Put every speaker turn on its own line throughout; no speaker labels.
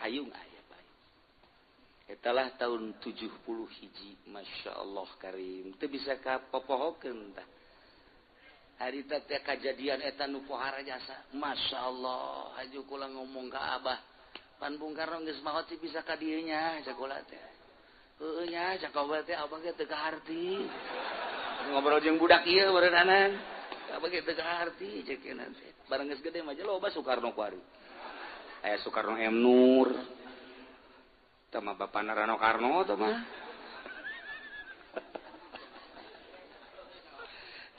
Payung aya payung. Etalah tahun 71. Masya Allah karim. Teu bisa kapopohokeun tah. Harita teh kajadian eta nu pohara jasa. Masya Allah, haju kula ngomong ka Abah. Pan Bung Karno geus maot sih bisa ka dieu nya sakola teh. Heueuh nya sakola teh abah ge teu kaharti. Ngobrol jeung budak ieu barenanan. Abah ge teu kaharti ceuk teh. Bareng geus gede mah loba Soekarno kuari. Aya Soekarno M Nur. Tah mah bapana Rano Karno tah mah.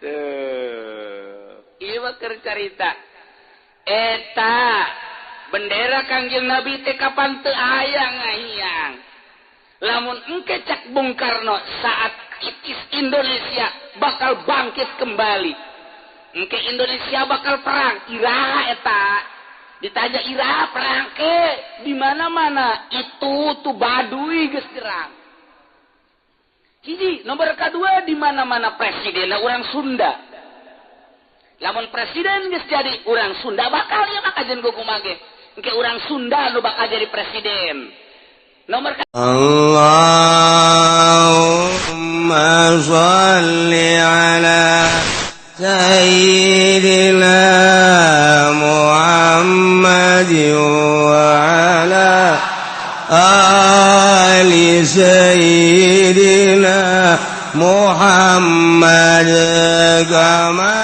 Tuh, ieu carita. Eta bendera Kangjeng Nabi teh kapan teu aya ngahiyang. Lamun engke cak Bung Karno saat itis Indonesia bakal bangkit kembali. Engke Indonesia bakal perang. Iraha eta? Ditanya iraha perang ke? Di mana-mana itu tuh Baduy geus jerang. Hiji, nomor kedua di mana-mana presidenna urang Sunda. Lamun presiden geus jadi urang Sunda bakal ieu mah kajen kumaha ge. Engke urang Sunda nu bakal jadi presiden. Nomor
Allahumma shalli ala sayyidina Muhammad wa ala ali sayyidina Muhammad kama.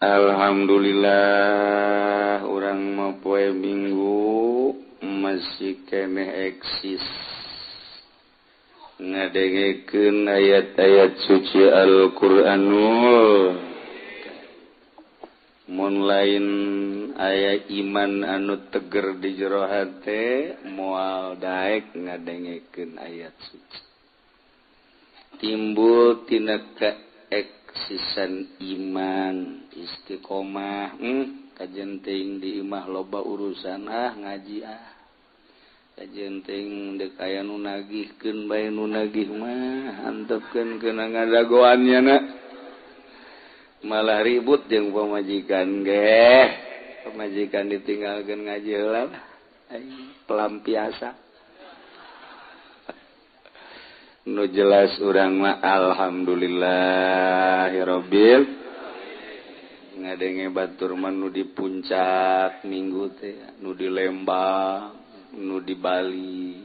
Alhamdulillah urang mah poe Minggu masih keneh eksis ngadengekeun ayat-ayat suci Al-Qur'anul. Mun lain aya iman anu teger di jero hate moal daek ngadengekeun ayat suci. Timbul tina keeksisan iman istiqomah. Kajen teuing di imah loba urusan ah ngaji ah. Kajen teuing deuk aya nu nagihkeun bae nu nagih mah antepkeun keuna ngadagoannya na. Malah ribut jeung pamajikan ge. Pamajikan ditinggalkeun ngaji heula lah. Pelampiasa. Nu jelas urang mah alhamdulillahirabbil ngadenge batur mah nu di puncak minggu teh, nu di Lembang, nu di Bali,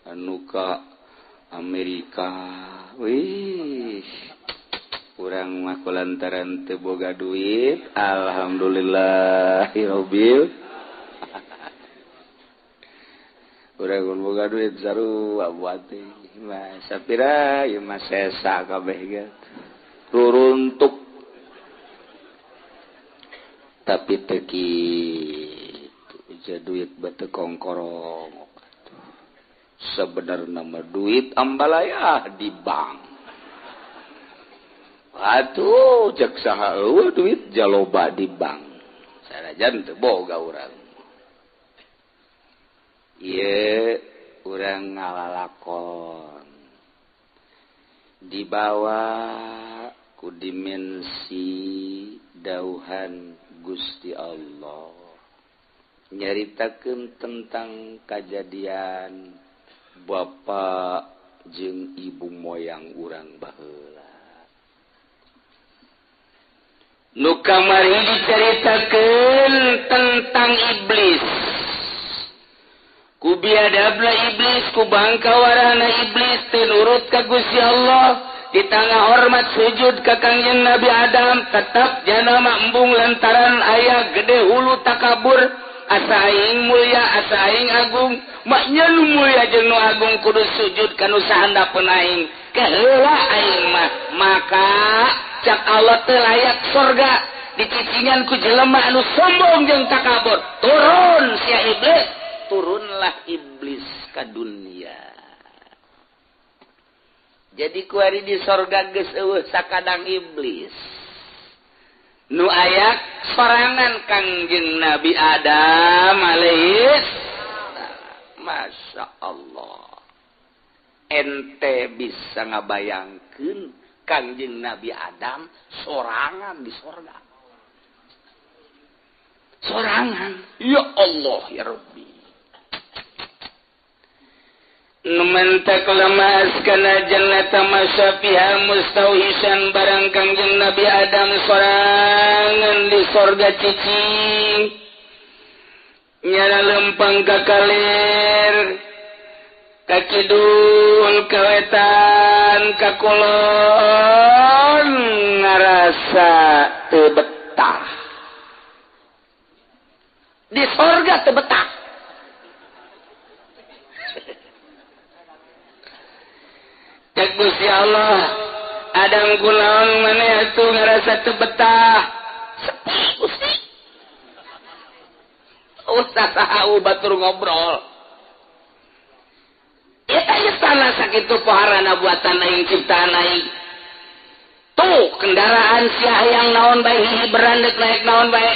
anu ka Amerika. Wih, urang mah kulantaran teu boga duit, alhamdulillahirabbil. Urang mun boga duit sarua buat teh. Mah sapira ieu mah sesa kabeh ge. Ruruntuk. Tapi teu kitu, duit batu kongkorong. Sebenarnya mah duit ambalaya di bank. Atuh cek saha eueuh duit jaloba di bank. Sanajan teu boga urang. Ieu urang ngalalakon dibawa ku dimensi dauhan Gusti Allah nyaritakeun tentang kajadian bapa jeung ibu moyang urang baheula. Nu kamari dicaritakeun tentang iblis. Ku biadabna iblis, ku bangkawarana iblis teu nurut ka Gusti Allah, di tengah hormat sujud ka Kangjeng Nabi Adam, tetap jana mah embung lantaran aya gede hulu takabur, asa aing mulia, asa aing agung, maknya nu mulia jeung nu agung kudu sujud ka nu sahandapeun aing. Keheula aing mah, maka cak Allah teu layak sorga dicicingan ku jelema anu sombong jeung takabur. Turun sia iblis, turunlah iblis ka dunia. Jadi kuari di sorga geus eueuh sakadang iblis. Nu aya sorangan Kangjeng Nabi Adam alaihis salam. Masya Allah. Ente bisa ngabayangkeun Kangjeng Nabi Adam sorangan di sorga. Sorangan. Ya Allah ya Rabbi. Numentak lemas kana jannata masyafiha mustauhisan barang Kangjeng Nabi Adam sorangan di sorga cicing nyala lempang ka kalir ka kidul ka wetan ka kulon ngarasa teu betah di sorga teu betah. Cek Gusti Allah Adam kulaon maneh atuh ngarasa teu betah sepi Gusti. Ustaz saha batur ngobrol. Eta istana sakitu poharana buatan aing ciptaan aing. Tuh kendaraan sia hayang naon bae hiji berandek naik naon bae.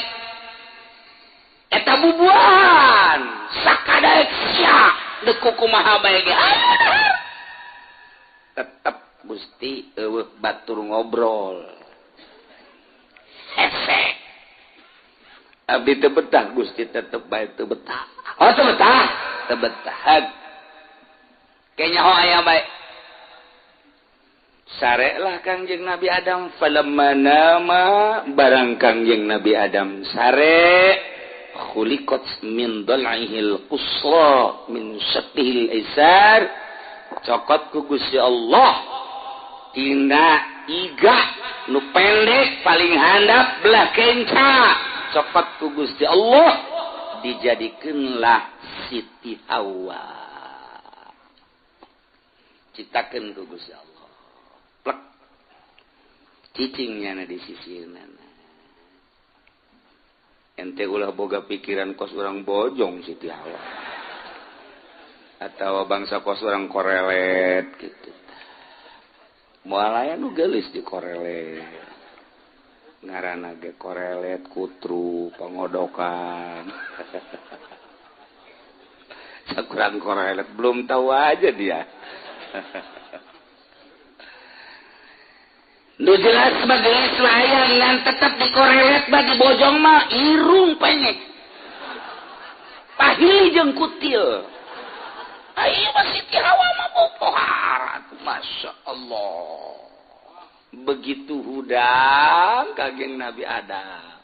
Eta bubuahan sakadaek sia deuk kumaha bae ge. Tetep Gusti eueuh batur ngobrol. Hese. Abdi teu betah Gusti tetep bae teu betah. Oh teu betah, teu betah. Kayaknya ho aya bae. Sarelah Kangjeng Nabi Adam falamma nama barang Kangjeng Nabi Adam sare khuliqat min dal'ihil qusra min syaqqihil aisar cokot ku Gusti Allah tina iga nu pendek paling handap belah kenca cokot ku Gusti Allah dijadikeunlah Siti Hawa ciptakeun ku Gusti Allah plek cicingnya na di sisirna ente ulah boga pikiran kos urang bojong Siti Hawa atau bangsa kos orang korelet gitu. Moal aya nu geulis di korelet. Ngaranna ge korelet kutru pangodokan. Sakurang korelet belum tahu aja dia. Nu jelas mah geulis layang ngan tetep di korelet mah di bojong mah irung penyek. Pahili jeung kutil. Ayo masih Hawa mah popohara, Masya Allah. Begitu hudang kageng Nabi Adam.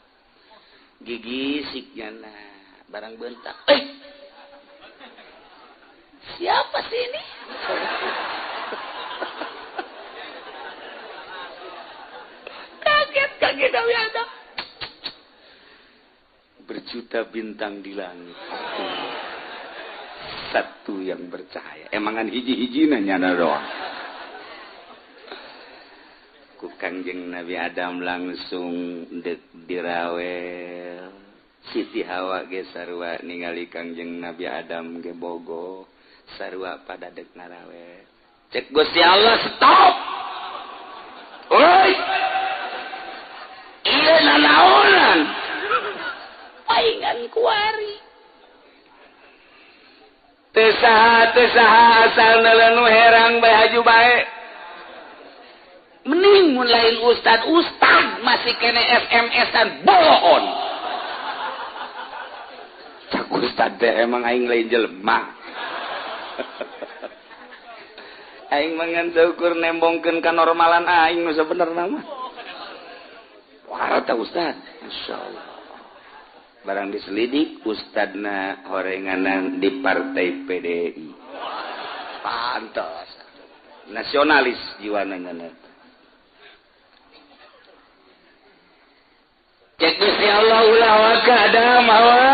Gigisiknya nah, barang bentak. Siapa sih ini? Kaget kaget Nabi Adam. Berjuta bintang di langit. Satu yang bercahaya. Emangan hiji-hiji nanya doang. Ku Kangjeng Nabi Adam langsung dek dirawel. Siti Hawa ge sarua ningali Kangjeng Nabi Adam ge bogo. Sarua pada dek ngarawel. Cek Gusti Allah stop. Oi. Ieu nanaonan. Paingan kuari. Teu saha asal nu herang bae haju bae. Mending mun lain ustad ustad masih kene SMS-an bohon. Cak ustad teh emang aing lain jelema. Aing mah ngan saukur nembongkeun kanormalan aing nu sabenerna mah. Wah, tah ustad. Masyaallah. Barang diselidik ustadna horenganan di partai PDI. Pantes. Nasionalis jiwana nyana. Cek Gusti Allah ulah waka Adam Hawa.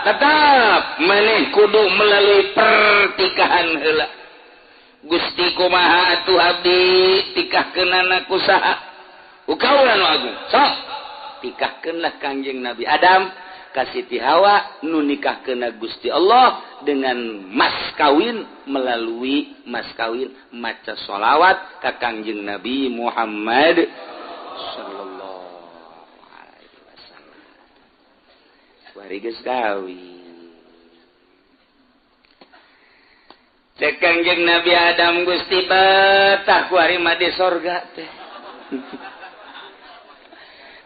Tetap maneh kudu melalui pertikahan heula. Gusti kumaha atuh abdi tikahkeunana ku saha? Ku kaula nu agung. Sok tikahkeunlah Kangjeng Nabi Adam ka Siti Hawa nu nikahkeunna Gusti Allah dengan mas kawin melalui mas kawin maca sholawat ka Kangjeng Nabi Muhammad sallallahu alaihi wasallam. Bari geus kawin. Cek Kangjeng Nabi Adam Gusti betah ku ari mah di sorga teh.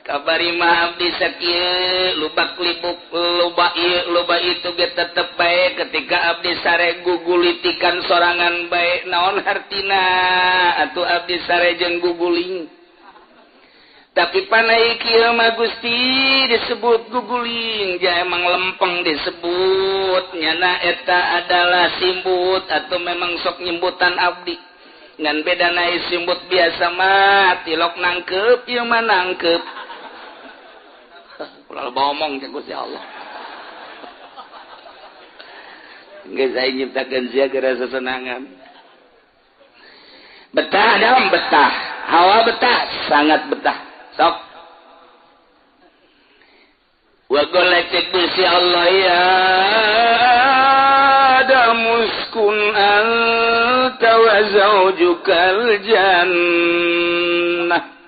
Kabari mah abdi sakieu lubak libuk loba ieu loba itu ge tetep bae ketika abdi sare gugulitikan sorangan bae naon hartina atuh abdi sare jeung guguling. Tapi panai kieu mah Gusti disebut guguling ja emang lempeng disebut nyana eta adalah simbut atau memang sok nyimbutan abdi. Ngan beda na simbut biasa mah tilok nangkep ieu mah nangkep. Ulah ngomong cek Gusti Allah. Geus aing nyiptakeun sia geura sesenangan. Betah dalam betah, hawa betah, sangat betah. Sok. Wa qala cek Gusti Allah ya Adam uskun anta wa zaujukal jannah.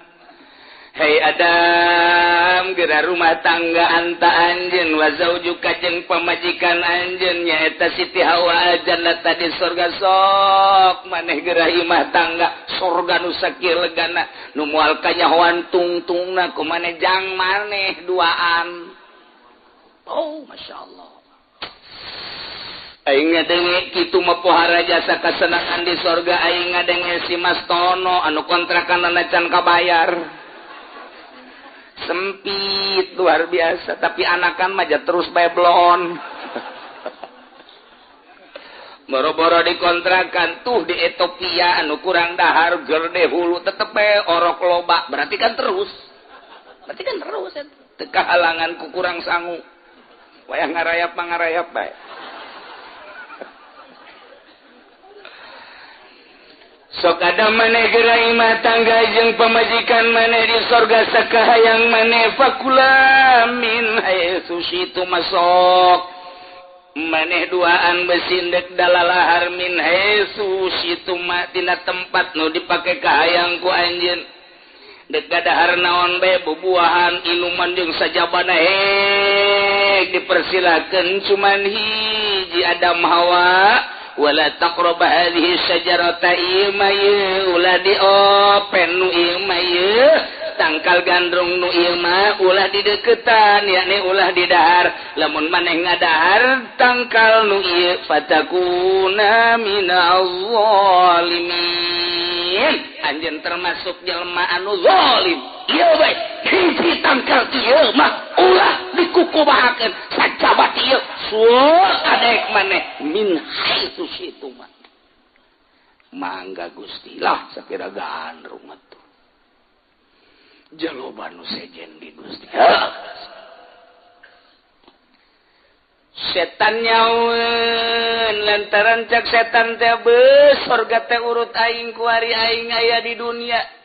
Hei Adam, geura rumah tangga anta anjeun wa zaujuka jeung pamajikan anjeun nyaeta Siti Hawa al-jannah di surga sok maneh geura imah tangga surga nu sakieu legana nu moal kanyahoan tungtungna ku maneh jang maneh duaan. Oh, masyaallah. Aing ngadenge kitu mah pohara jasa kasenangan di surga aing ngadenge si Mas Tono anu kontrakanana can kabayar. Sempit luar biasa tapi anakan mah terus bae blon. Boro-boro dikontrakan tuh di Ethiopia anu kurang dahar gerde hulu tetep bae orok loba berarti kan terus. Berarti kan terus teu kahalangan ku kurang sangu. Wayah ngarayap mah ngarayap bae. Sok ada maneh geura imah tangga jeung pamajikan maneh di sorga sakahayang maneh fakula min haitsu syitu masok maneh duaan besindek dalalahar min haitsu syitu ma tina tempat nu dipake kahayang ku anjeun dek gadahar naon bae bubuahan inuman jeung sajabana hek dipersilakeun cuman hiji Adam Hawa wala taqrab hadhihi syajarata ima ye ulah diopen nu ieu mah ye tangkal gandrung nu ieu mah ulah dideketan yakni ulah didahar lamun maneh ngadahar tangkal nu ieu fatakuna minal zalimin anjeun termasuk jelema anu zalim ieu bae hiji tangkal ieu mah ulah dikukubahakeun sajabat ieu suur adek maneh min haitsu situ mah mangga Gusti lah sakira gandrung atuh jaloba nu sejen di Gusti setan nyaun lantaran cak setan teh beus sorga teh urut aing kuari aing aya di dunia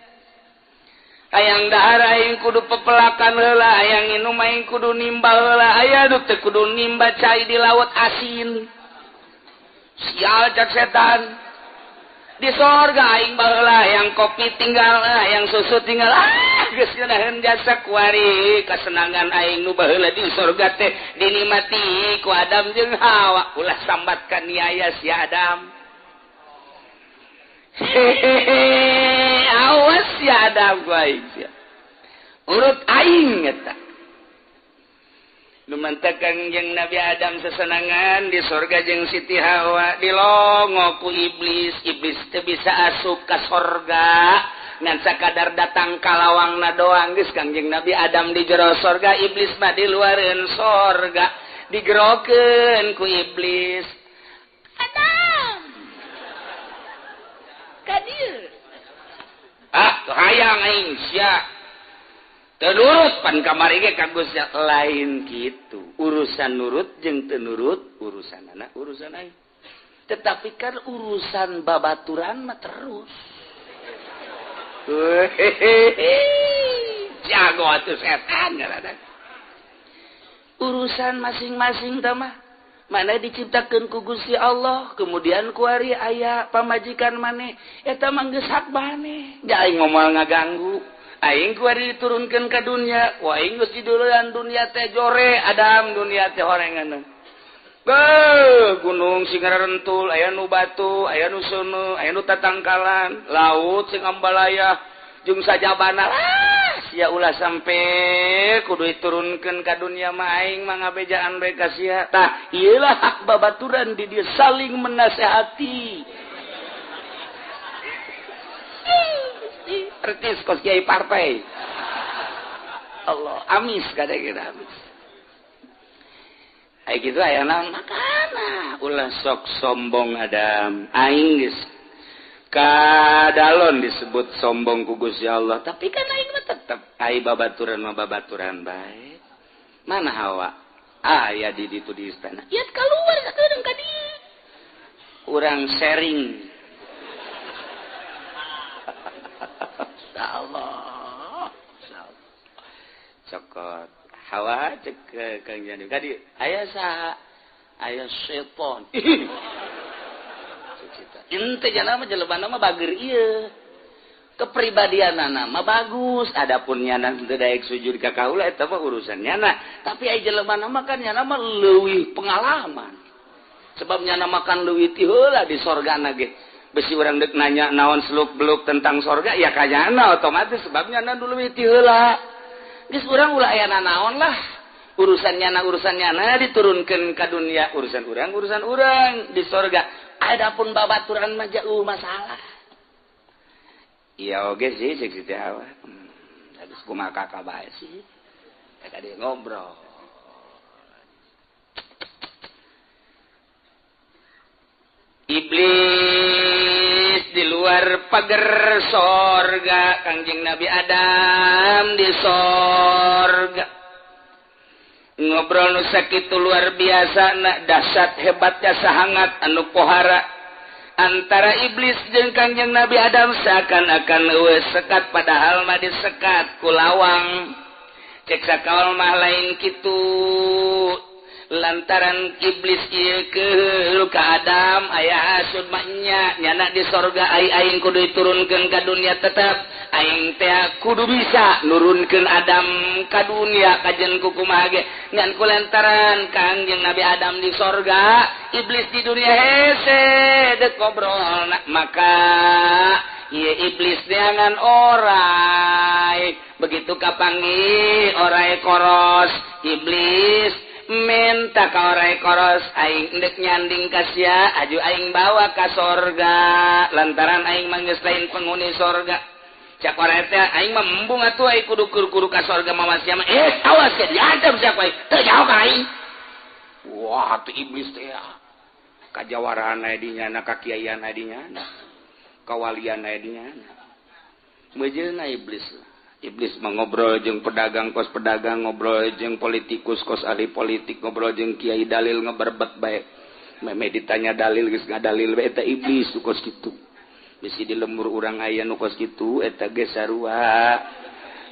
hayang dahar aing kudu pepelakan heula hayang inum aing kudu nimba heula aya nu teu kudu nimba cai di laut asin sial cak setan di sorga aing baheula hayang kopi tinggal hayang susu tinggal ah geus ngeunaheun jasa kuari kasenangan aing nu baheula di sorga teh dinikmati ku Adam jeung Hawa ulah sambat ka niaya si Adam hehehe awas si Adam ku aing sia urut aing eta lumantakan jeung Nabi Adam sesenangan di sorga jeung Siti Hawa dilongo ku iblis iblis teu bisa asup ka sorga ngan sakadar datang ka lawangna doang geus Kangjeng Nabi Adam di jero sorga iblis mah di luareun sorga digerokeun ku iblis Adam ka dieu ah hayang aing sia teu nurut pan kamari ge ka Gusti lain kitu urusan nurut jeung teu nurut urusan anak urusan aing tetapi kan urusan babaturan mah terus jago atuh setan ngaranna urusan masing-masing tah mah mana diciptakeun ku Gusti Allah kemudian kuari aya pamajikan maneh eta mah geus hak maneh da aing moal ngaganggu aing kuari diturunkeun ka dunia ku aing geus diduluan dunia teh jore Adam dunia teh horengan beuh gunung sing rentul aya nu batu aya nu seuneu aya nu tatangkalan laut sing ambalaya jeung sajabana ah sia ulah sampe kudu diturunkeun ka dunya mah aing mah ngabejaan bae ka sia. Tah ieu lah hak babaturan di dieu saling menasehati. Pertis kos kiai partai. Allah amis kadang-kadang amis. Ai kitu aya naon makana ulah sok sombong Adam. Aing geus kadalon disebut sombong ku Gusti Allah, tapi kan aing mah tetep ai babaturan mah babaturan bae. Mana Hawa? Aya di ditu di istana. Ieu kaluar sakedeung ka dieu. Urang sharing. Allah. Cokot Hawa cek Kang Jani tadi aya saha aya setan. Ente jana mah jelema mah bager ieu. Kepribadianana mah bagus, adapun nyana teu daek sujud ka kaula eta mah urusan nyana. Tapi aya jelema mah kan nyana mah leuwih pengalaman. Sebab nyana makan leuwih ti heula di sorgana ge. Besi urang deuk nanya naon seluk-beluk tentang sorga ya ka nyana otomatis sebab nyana leuwih ti heula. Geus urang ulah aya nanaon lah. Urusan nyana diturunkeun ka dunia, urusan urang di sorga. Adapun babaturan mah jauh masalah. Iya oge sih cek Siti Hawa. Habis kumaha kakak bae sih. Tadi ngobrol. Iblis di luar pagar sorga, Kangjeng Nabi Adam di sorga. Ngobrol nu sakitu luar biasa na dahsyat hebatnya sahangat anu pohara antara iblis jeung Kangjeng Nabi Adam seakan-akan eueuh sekat padahal mah disekat ku lawang. Cek sakaol mah lain kitu. Lantaran iblis ieu keul ka Adam aya hasud mah nya nyana di sorga ai aing kudu diturunkeun ka dunia tetep aing teh kudu bisa nurunkeun Adam ka dunia kajen ku kumaha ge ngan ku lantaran Kangjeng Nabi Adam di sorga iblis di dunia hese deuk ngobrol maka ieu iblis neangan orai begitu kapanggih orai koros iblis minta ka orai koros aing endek nyanding ka sia aju aing bawa ka sorga lantaran aing mah geus lain penghuni sorga. Cak orai teh aing mah embung atuh aing kudu kudu ka sorga mawa sia mah awas sia diancam sia ku aing teu jauh ka aing. Wah tuh iblis teh kajawaraan aya di nyana kakiaian aya di nyana kawalian aya di nyana meujeuhna iblis lah. Iblis mengobrol jeung pedagang kos pedagang, ngobrol jeung politikus kos ahli politik, ngobrol jeung kiai dalil ngeberbet bae. Meme ditanya dalil geus ngadalil bae eta iblis nu kos kitu. Bisi di lembur urang aya nu kos kitu eta ge sarua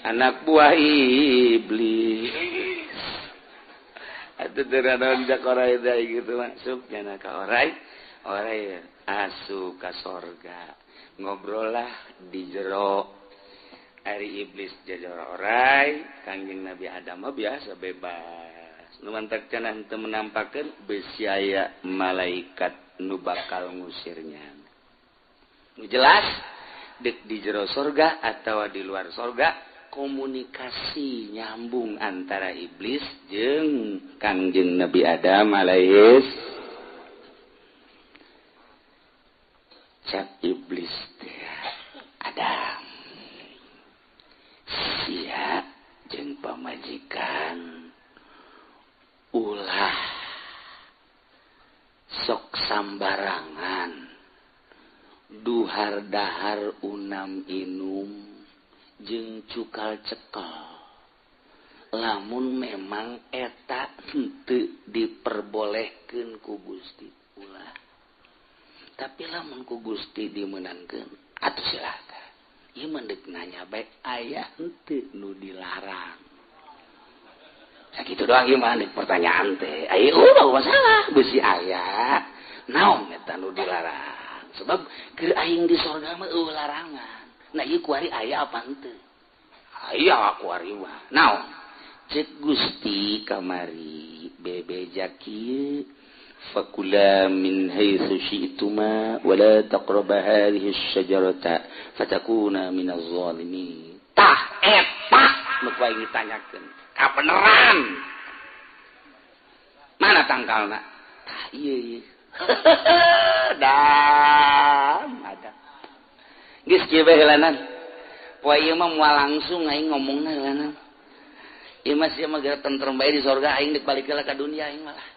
anak buah iblis. Atuh teu naon jak orai teh kitu masuk nya ka orai, orai asup ka sorga. Ngobrol lah di jero. Ari iblis jajor orai, Kangjeng Nabi Adam mah biasa bebas. Nu mantak cenah teu menampakeun besi aya malaikat nu bakal ngusirnya. Nu jelas deuk di jero sorga atawa di luar sorga komunikasi nyambung antara iblis jeung Kangjeng Nabi Adam alaihis. Cak iblis teh Adam sia jeung pamajikan ulah sok sambarangan duhar dahar unam inum jeung cukal cekel lamun memang eta henteu diperbolehkeun ku Gusti ulah tapi lamun ku Gusti dimeunangkeun atuh silakan. Ieu mah deuk nanya bae aya henteu nu dilarang. Sakitu doang ieu mah deuk pertanyaan teh. Aya ulah masalah beusi aya. Naon eta nu dilarang? Sebab keur aing di sorga mah eueuh larangan. Nah ieu kuari aya apa henteu? Aya kuari mah. Naon? Cek Gusti kamari bebeja kieu fakula min haitsu syi'tuma wa la taqraba hadhihi asy-syajarata fatakuna minaz zalimin. Tah eta Nu ku aing ditanyakeun. Kabeneran. Mana tangkalna? Tah ieu ieu. Dam ada. Geus kieu bae heulanan. Poe ieu mah moal langsung aing ngomongna heulanan. Ieu mah sia mah geura tentrem bae di sorga aing deuk balik heula ka dunia aing malah.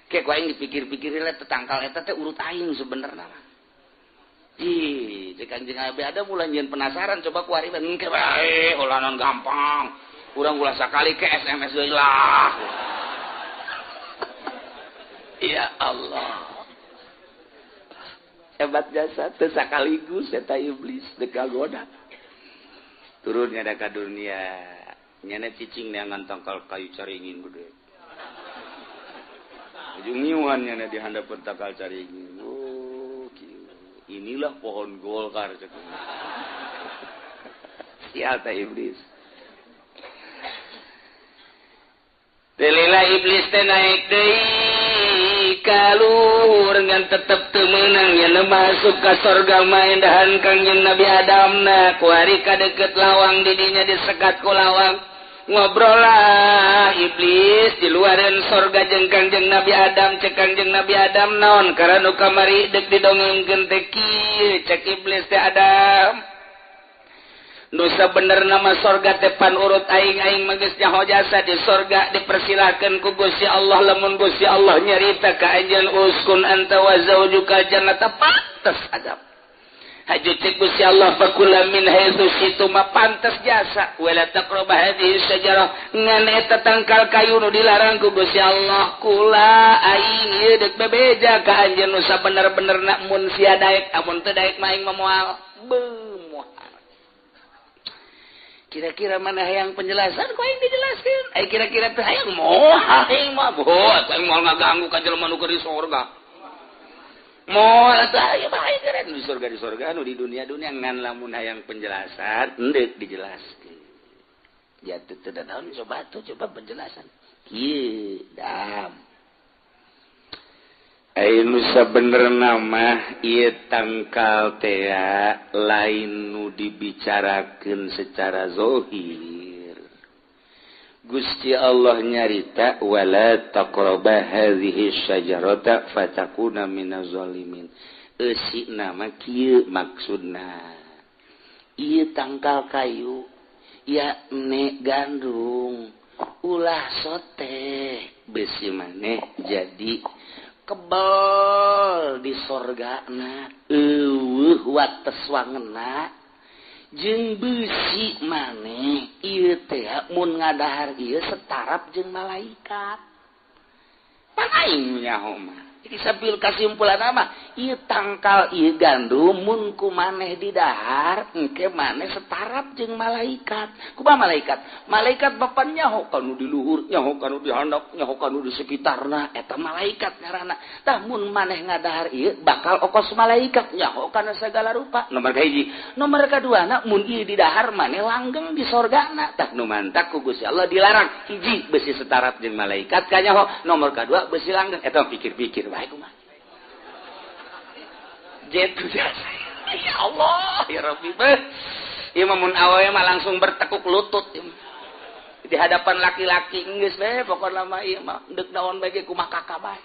Ke ku aing dipikir-pikir heula teh tangkal eta teh urut aing sebenarna mah. Ih, cek Kanjeng Nabi ada mulai nyieun penasaran coba ku ari engke bae heulanan gampang. Urang ulah sakali ke SMS deui lah. Ya Allah. Hebat jasa teu sakaligus eta iblis deuk kagoda. Turunnya da ka dunia. Nyana cicing neangan tangkal kayu caringin gede. Ujung ngiuhan nyana di handapeun tangkal caringin. Oh, kieu. Inilah pohon Golkar cek. Sial teh iblis. Delila iblis teh naik deui kaluhur ngan tetep teu meunang nya masuk ka sorga maendahan Kangjeng Nabi Adam na kuari ka deukeut lawang didinya disekat ku lawang ngobrol lah iblis di luaran sorga jeung Kangjeng Nabi Adam cek Kangjeng Nabi Adam naon karena nu kamari deuk didongengkeun teh kieu cek iblis teh Adam Nusa bener nama sorga tepan urut aing-aing mah geus nyaho jasa di sorga dipersilakan ku Gusti Allah lamun Gusti Allah nyarita ka anjeun uskun anta wa zaujuka jannata pantes adab haju cek Gusti Allah fakula min haitsu syi'tuma pantes jasa wala taqrabu hadhihi syajarah ngan eta tangkal kayu nu dilarang ku Gusti Allah kula aing ieu deuk bebeja ka anjeun nu sabener-benerna mun sia daek amun teu daek mah aing mah moal beuh. Kira-kira mana yang penjelasan kok yang dijelaskan? Ay kira-kira teh hayang moal aing mah boh, aing moal ngaganggu ka jelema nu keur di sorga. Moal atuh aya bae keren di sorga nu di dunia-dunia ngan lamun hayang penjelasan endek dijelaskeun. Ya teu teu naon coba tuh coba penjelasan. Kieu dam. Ai nu sabenerna mah ieu tangkal teh lain nu dibicarakeun secara zahir. Gusti Allah nyarita wala taqraba hadhihi syajarata fatakuna minaz zalimin. Eusina mah kieu maksudna. Ieu tangkal kayu yakni gandum ulah sote besi maneh jadi kebel di sorgana eueuh wates wangena jeung beusi maneh ieu teh mun ngadahar ieu setarap jeung malaikat. Pan aing nyaho mah. Jadi sambil kasimpulan mah ieu tangkal ieu gandum mun ku maneh didahar engke maneh setarap jeung malaikat. Kumaha malaikat? Malaikat bapan nyaho kanu di luhur, nyaho kanu di handap, nyaho kanu di sekitarna eta malaikat ngaranna. Tah mun maneh ngadahar ieu bakal okos malaikat nyaho kana sagala rupa. Nomor kahiji. Nomor kaduana mun ieu didahar maneh langgeng di sorgana. Tah nu mantak ku Gusti Allah dilarang hiji besi setarap jeung malaikat kanyaho, nomor kadua besi langgeng. Eta pikir-pikir bae kumaha. Jetu jasa. Ya Allah, ya Rabbi. Ieu mah mun awewe mah langsung bertekuk lutut di hadapan laki-laki geus we pokona mah ieu mah deuk naon bae ge kumaha kakak bae.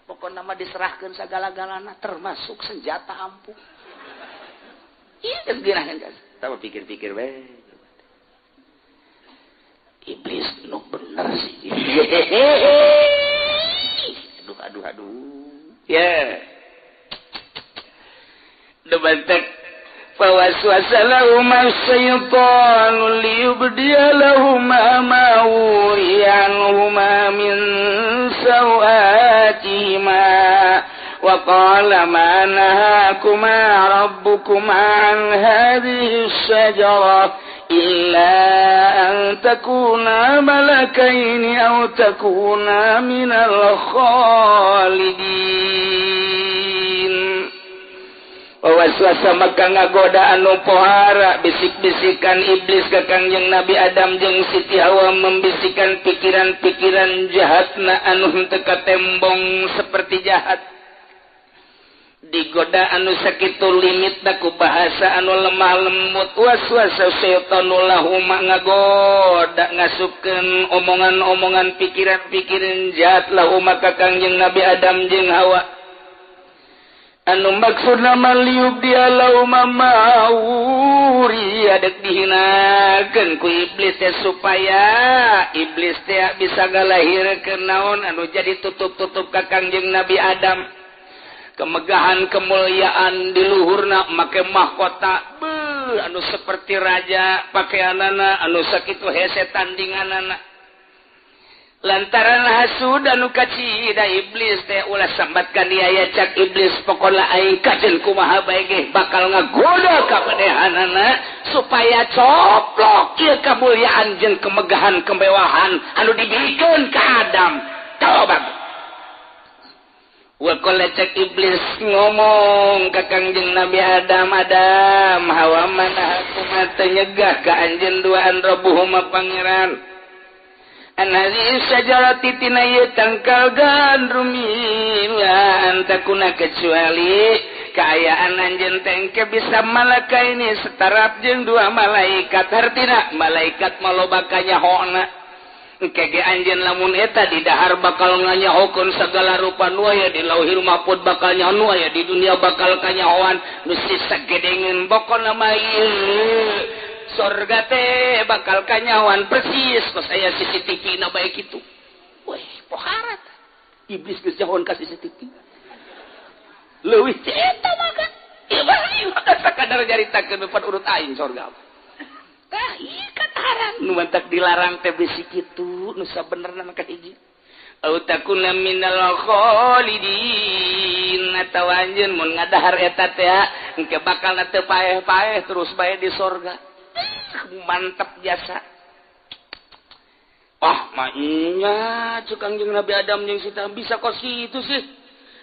Pokona mah diserahkeun sagala-galana termasuk senjata ampuh. Ieu geus geunaheun geus. Tah pikir-pikir we. Iblis nu bener sih. Aduh aduh aduh. Ya. Yeah. Debantek fawaswasa lahuma syaitanu liyubdiya lahuma ma wuriya anhuma min sawatihima wa qala ma nahakuma rabbukuma an hadhihi asy-syajarah illa an takuna malakaini aw takuna minal khalidin. Waswasa maka ngagoda anu pohara bisik-bisikan iblis ka Kangjeng Nabi Adam jeung Siti Hawa membisikan pikiran-pikiran jahatna anu henteu katembong seperti jahat. Digoda anu sakitu limitna ku bahasa anu lemah lembut waswasa syaitanu lahuma ngagoda ngasupkeun omongan-omongan pikiran-pikiran jahat lahuma ka Kangjeng Nabi Adam jeung Hawa anu maksudna maliub dia lahuma mauri adek dihinakeun ku iblis teh supaya iblis teh bisa ngalahirkeun naon anu jadi tutup-tutup ka Kangjeng Nabi Adam kemegahan kemuliaan di luhurna make mahkota beuh anu seperti raja pakaianana anu sakitu hese tandinganana lantaran hasud anu kacida iblis teh ulah sambatkan dia ya cak iblis pokona aing kajen kumaha bae ge bakal ngagoda ka manehanana supaya coplok ieu kamuliaan jeung kemegahan kemewahan anu dibikeun ka Adam coba. Wa qala cak iblis ngomong ka Kangjeng Nabi Adam, Adam hawa mana aku mah teu nyegah ka anjeun duaan rabbuhuma pangeran. An hadhihi syajarati tina ieu tangkal gandrum ila antakuna kecuali kaayaan anjeun teh engke bisa malaka ini setarap jeung dua malaikat hartina malaikat maloba kanyahona. Engke anjeun lamun eta di dahar bakal nganyahokeun segala rupa nu aya di lauhil mahfud bakal nyaho nu aya di dunia bakal kanyahoan nu sagedengeun pokona mah ieu sorga teh bakal kanyahoan persis kos aya CCTV na bae kitu. Weh poharat iblis geus nyahoan ka CCTV leuwih ti eta mah kan ieu mah sakadar nyaritakeun depan urut aing sorga. Tah ieu kataran nu mantak dilarang teh bisi kitu nu sabenerna mah kahiji. Au takuna minal khalidin atawa anjeun mun ngadahar eta teh engke bakal teu paeh-paeh terus bae di sorga. Mantap jasa. Ah mah cuk Kangjeng Nabi Adam jeung Siti bisa kos kitu sih.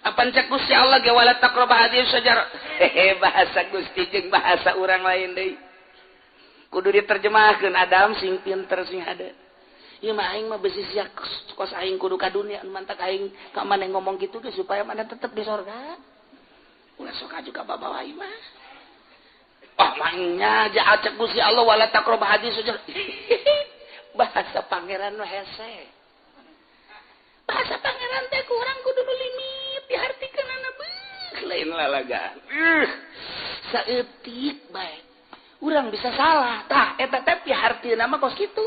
Apan cek Gusti Allah ge wala taqrabu hadhihi syajarah. Hehe bahasa Gusti jeung bahasa urang lain deui. Kudu diterjemahkeun Adam sing pinter sing hade. Ieu mah aing mah besi sia kos aing kudu ka dunia mantak aing ka maneh ngomong kitu ge supaya maneh tetep di sorga. Ulah sok aju ka babawa ieu mah. Ah mah nya acek Gusti Allah wala taqrabu hadhihi syajarah. Bahasa pangeran nu hese. Bahasa pangeran teh kurang kudu nu limit dihartikeunana beuh lain lalagaan. Saeutik bae. Urang bisa salah tah eta teh hartina mah kos kitu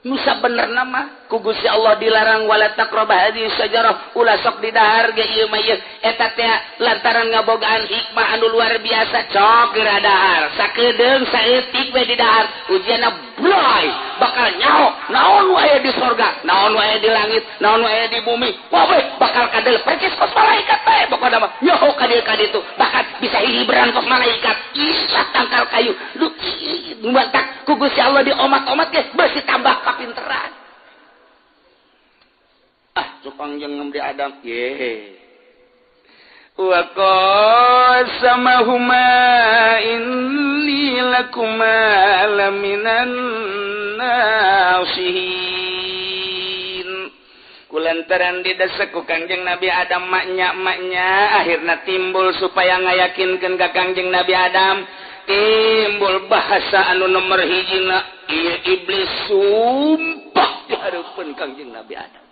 nu sabenerna mah ku Gusti Allah dilarang wala taqrabu hadhihi syajarah ulah sok didahar ge ieu mah ieu eta teh lantaran ngabogaan hikmah anu luar biasa cok geura dahar sakedeung saeutik we didahar ujianna bloy bakal nyaho naon wae di sorga naon wae di langit naon wae di bumi wae bakal kadel percis kos malaikat bae pokona mah nyaho ka dieu ka ditu bahkan bisa hihiberan kos malaikat isa tangkal kayu lu mantak ku Gusti Allah diomat-omat ge beusi tambah kapinteran. Ah cuk Kangjeng Nabi Adam ye wa qasamahuma inni lakuma laminan nasihin. Kulantaran didesak ku Kangjeng Nabi Adam maknya akhirna timbul supaya ngayakinkeun ka Kangjeng Nabi Adam timbul bahasa anu nomor hijina ieu iblis sumpah di hareupeun Kangjeng Nabi Adam.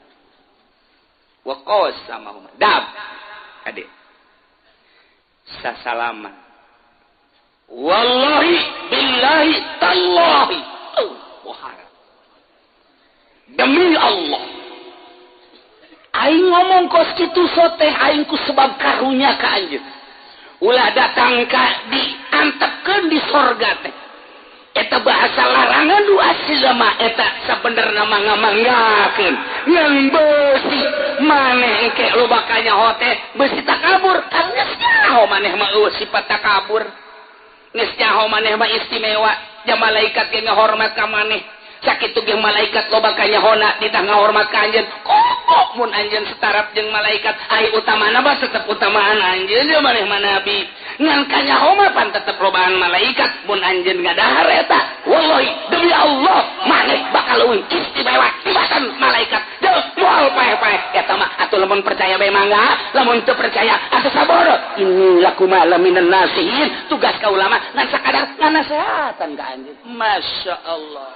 Wa qasamahuma dab kade sasalaman wallahi billahi tallahi wahara demi Allah aing ngomong kos kitu soteh aing ku sebab karunya ka anjeun ulah datang ka diantepkeun di sorga teh eta bahasa larangan nu asli mah eta sabenerna mah ngamanggakeun ngan beusi maneh engke loba kanyaho teh beusi takabur kan geus nyaho maneh mah eueuh sifat takabur geus nyaho maneh mah istimewa ja malaikat ge ngahormat ka maneh sakitu ge malaikat loba kanyahona ditah ngahormat ka anjeun kok mun anjeun setarap jeung malaikat ai utamana mah tetep utamaan anjeun ye maneh mah nabi ngan kanyaho mah pan tetep lobaan malaikat mun anjeun ngadahar eta wallahi demi Allah maneh bakal leuwih istimewa tibatan malaikat deuk moal paeh-paeh eta mah atuh lamun percaya bae mangga lamun teu percaya asa saboro ini lakuma laminan nasihin tugas ka ulama ngan sakadar nganasehatan ka anjeun. Masya Allah.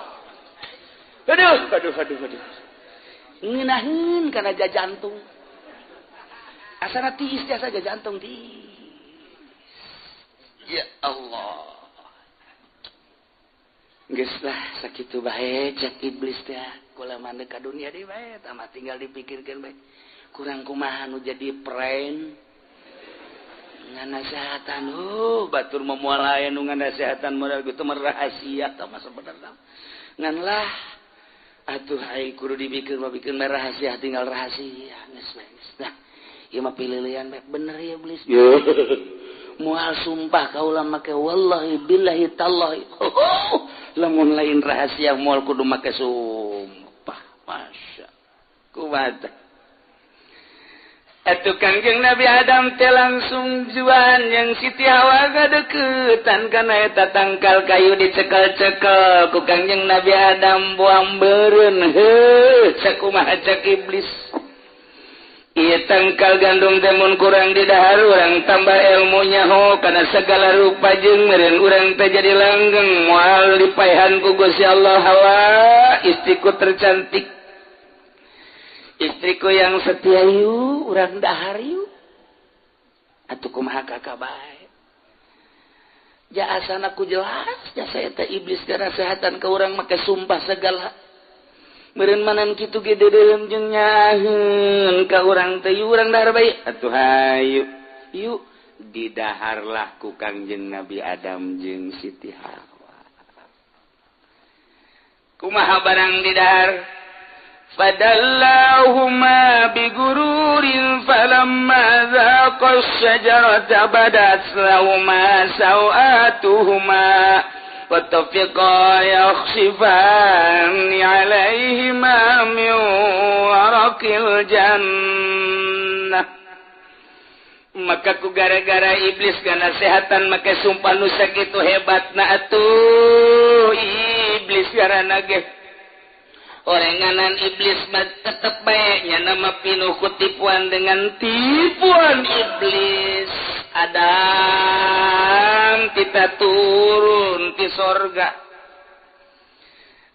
Aduh aduh aduh aduh. Ngeunaheun kana jantung. Asana tiis tiasa jantung tiis. Ya Allah. Geus lah sakitu bae cek iblis teh. Kula mah ka dunia deui bae tah mah tinggal dipikirkeun bae. Kurang kumaha nu jadi pren. Nganasehatan batur mah moal aya nu nganasehatan modal kitu mah rahasia tah mah sabenerna. Ngan lah atuh ai kudu dipikir mah bikin rahasia tinggal rahasia geus bae geus. Nah, ieu mah pililian bae bener ya iblis. Moal sumpah kaula make wallahi billahi tallahi. Lamun lain rahasia moal kudu make sumpah. Masya kumaha atuh Kangjeng Nabi Adam teh langsung juan yang Siti Hawa gadeukeutan kana eta tangkal kayu dicekel-cekel ku Kangjeng Nabi Adam buang beureun heuh sakumaha cek iblis. Ieu tangkal gandum teh mun kurang didahar urang tambah ilmunya ho kana segala rupa jeung meureun urang teh jadi langgeng moal dipaehan ku Gusti Allah. Hawa istriku tercantik, istriku yang setia yuk urang dahar yuk atuh kumaha kakak bae ja asana ku jelas jasa eta iblis kana sehatan ka urang make sumpah segala meureun manan kitu ge deudeuleum jeung nyaheun ka urang teh urang dahar bae atuh hayu yuk didaharlah ku Kangjeng Nabi Adam jeung Siti Hawa. Kumaha barang didahar? Fadallahuma bigururin falamma dhaqa asy-syajarata badat lahuma sawatuhuma wa tafiqa yakhsifani 'alaihima min waraqil jannah. Maka ku gara-gara iblis ganasehatan make sumpah nu sakitu hebatna atuh iblis garana ge orenganan iblis mah tetep bae nya nama pinuh ku tipuan dengan tipuan iblis. Adam kita turun ti sorga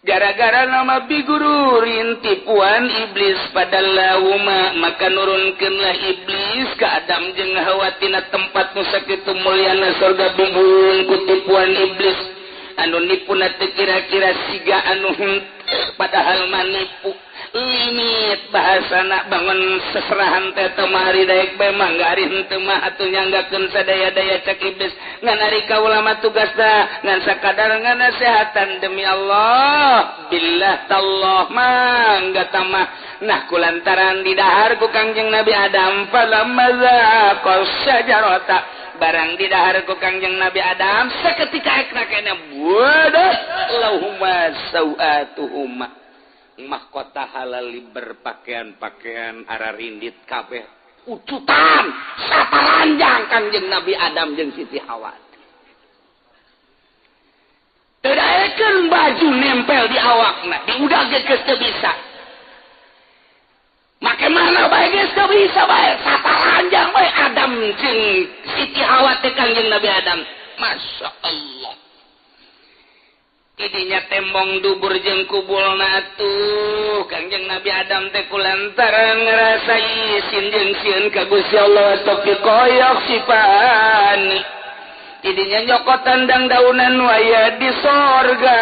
gara-gara nama bigururin tipuan iblis pada lauma maka nurunkeunlah iblis ke Adam jeung Hawa tina tempat nu sakitu mulyana sorga bingung ku tipuan iblis anu nipuna teu kira-kira siga anu padahal manipu limit bahasana bangun seserahan teh temari daek bae mangga ari henteu mah atuh nyanggakeun sadaya-daya cek iblis ngan ari kaula mah tugasna ngan sakadar nganasehatan demi Allah billah tallah mangga tamah. Nah kulantaran didahar ku Kangjeng Nabi Adam falamma zaqas syajarata barang didahar ku Kangjeng Nabi Adam seketika ekna kena wadah lahuma sawatuhuma mahkota halal berpakaian-pakaian ararindit kabeh ucutan saparanjang Kangjeng Nabi Adam jeung Siti Hawa teu daekeun baju nempel di awakna diudag ge geus teu bisa make mana bae geus teu bisa bae saparanjang bae Adam jeung Siti Hawa teh Kangjeng Nabi Adam. Masya Allah idinya tembong dubur jeung kubulna atuh Kangjeng Nabi Adam teh kulantaran ngarasa isin jeung sieun ka Gusti Allah tapi koyok sifani idinya nyokot tandang daunan waya di sorga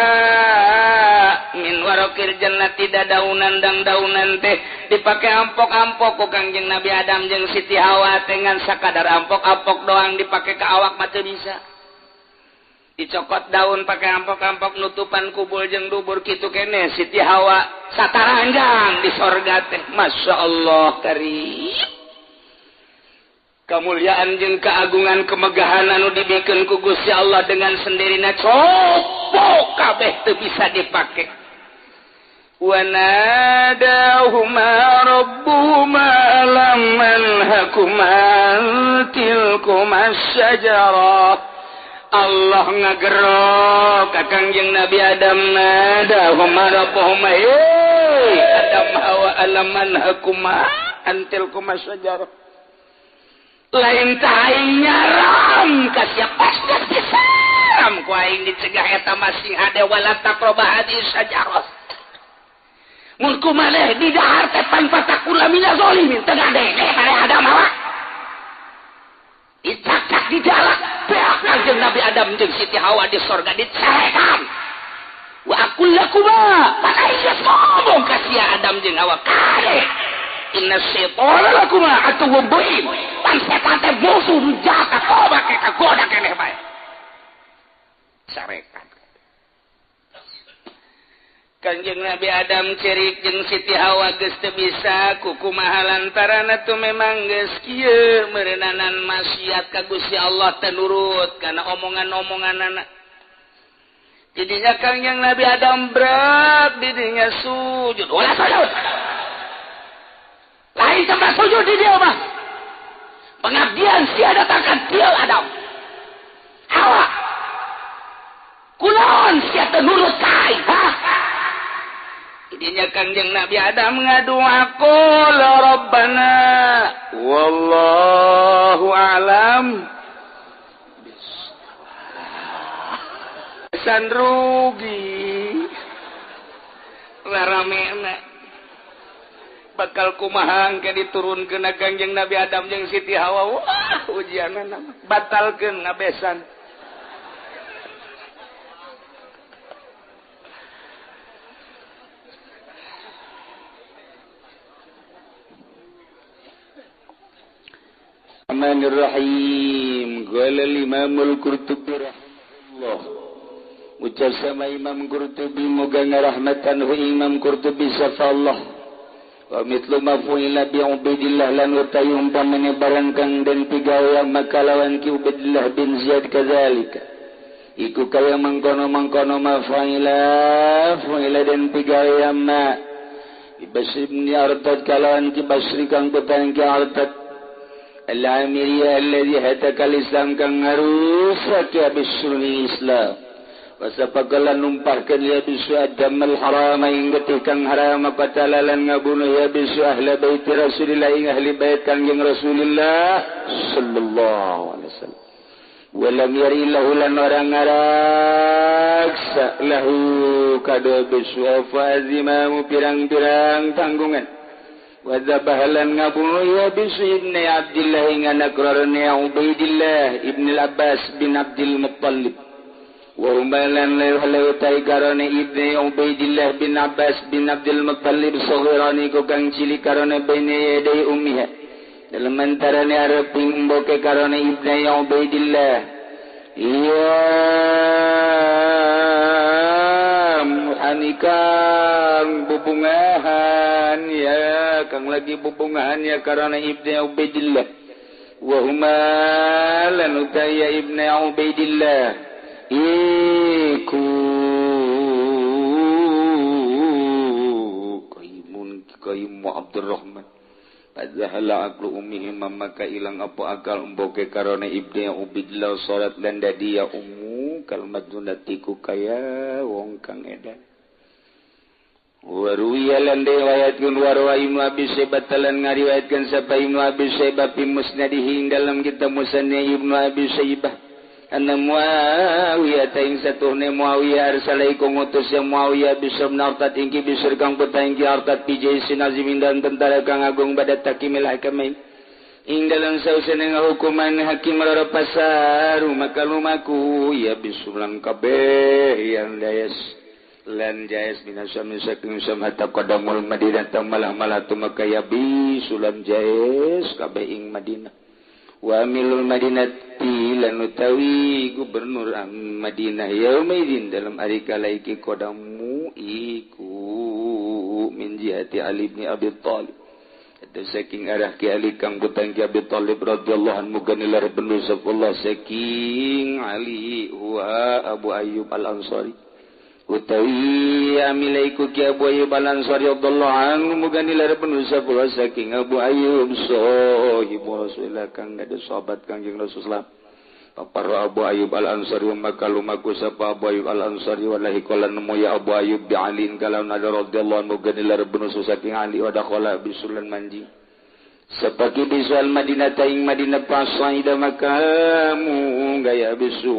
min warokir jannati daunan dang daunan teh dipake ampok-ampok ku Kangjeng Nabi Adam jeung Siti Hawa teh ngan sakadar ampok-ampok doang dipake ka awak mah teu bisa dicokot daun pakai ampok-ampok nutupan kubul jeung dubur kitu kene Siti Hawa sataranjang di sorga teh. Masya Allah karim kemuliaan jeung keagungan kemegahan anu dibikeun ku Gusti Allah dengan sendirina copok kabeh teu bisa dipake. Wa nadahuma rabbuhuma lam anhakuma tilkuma syajarah. Allah ngagerok ka Kangjeng Nabi Adam nadahuma rabbuhuma Adam Hawa alam anhakuma Antil kuma sajarah lain aing nyaram ka sia pasti disaram ku aing dicegah eta masih hade wala taqroba hadis sajarah mun kumaneh di dahar teh pan fatakula minaz zalimin teu ngadenge maneh Adam Hawa dicakak di jalak beak kanjeng Nabi Adam jeung Siti Hawa di sorga dicarekan wa aqul lakuma pan aing geus ngomong ka sia Adam jeung Hawa kade inna syaitana lakuma aduwwun mubin pan setan teh musuh nu jahat coba ke kagoda keneh bae carekan Kanjeng Nabi Adam cerik jeung Siti Hawa geus teu bisa kukumaha lantaran atuh memang geus kieu meureunana maksiat ka Gusti Allah teu nurut kana omongan-omonganana. Jadinya Kanjeng Nabi Adam berat didinya sujud. Ulah sujud. Lain tempat sujud di dia mah. Pengabdian sia datangkan dia Adam. Hawa. Kunaon sia teu nurut ka aing, ha? Jadinya Kanjeng Nabi Adam ngadua qul rabbana wallahu a'lam san rugi raramena bakal kumaha engke diturunkeun Kanjeng Nabi Adam jeung Siti Hawa wah ujianna batalkeun ngabesan. Bismillahirrahmanirrahim. Qala al-Imam al-Qurtubi rahimahullah. Ucap sama Imam Qurtubi moga ngarahmatan hu Imam Qurtubi safallah. Wa mithlu ma fu'ila bi Ubaidillah lan utai umpamane barang kang den pigawe maka lawan ki Ubaidillah bin Ziyad kadzalika. Iku kaya mangkono-mangkono ma fu'ila fu'ila den pigawe ma Basri bin Artad kalawan ki Basri kang petang ki Artad Al-Amiriyah alladhi hataka al-Islam kang ngarusak ya bisruni Islam. Wasapakalan numpahkan ya bisu adam al-haram ing getih kang haram qatalalan ngabunuh ya bisu ahli bait Rasulillah ing ahli bait Kangjeng Rasulillah sallallahu alaihi wasallam. Walam yari lahu lan orang ngaraksa lahu kado bisu fa azimamu pirang-pirang tanggungan. Wadzabahalan ngabunuh ya bisu ibni Abdillah ing anak rarane Ubaidillah ibn al-Abbas bin Abdul Muttalib. Wa humalan lewah tai karone ibni Ubaidillah bin Abbas bin Abdul Muttalib saghirani ku kang cilik karone baine yaday ummiha. Dalam antarane arep ing mboke karone ibni Ubaidillah. Iya Hanikang bubungahan ya kang lagi bubungahan ya karena Ibnu Ubaidillah wa huma lan utaya Ibnu Ubaidillah iku kaimun kaimu Abdurrahman Padahal aqlu ummihi maka ilang apa akal emboke karena Ibnu Ubaidillah salat lan dadi ya ummu kalmadunati ku kaya wong kang edan. Waruwiya lan riwayatkeun warwa Ibnu Abi Syaibah talan ngariwayatkeun sapa Ibnu Abi Syaibah fi musnadihi ing dalam kitab musnad Ibnu Abi Syaibah anna Muawiyah ta ing satuhne Muawiyah arsalaiku ngutus ya Muawiyah bisr nartat ingki bisr kang putra ingki artat fi jaisin azimin dan tentara kang agung pada takimil hakamain ing dalam sausene ngahukuman hakim loro pasaru maka lumaku ya bisulan kabeh yang dayas lan jais minasam saking sam hatta qadamul Madinah malah-malah tumaka ya bisulan jais kabeh ing Madinah wa amilul Madinati lan utawi gubernur Madinah yaumaidin dalam ari kala iki qadamu iku min jihati Ali bin Abi Thalib eta saking arah ki Ali kang putang ki Abi Thalib radhiyallahu anhu ganilar benu Allah saking Ali huwa Abu Ayyub Al-Ansari utawi amilaiku ki Abu Ayyub Al-Ansari radhiyallahu anhu muga nilar penuh sapula saking Abu Ayyub sahibu Rasulillah kang ada sahabat Kangjeng Rasulullah papar Abu Ayyub Al-Ansari maka lumaku sapa Abu Ayyub Al-Ansari wallahi qala nemu ya Abu Ayyub bi Ali kalaun ada radhiyallahu anhu muga nilar penuh saking Ali wa dakhala bisulan manji Sepaki bisual Madinah taing Madinah pasaida makamu gaya bisu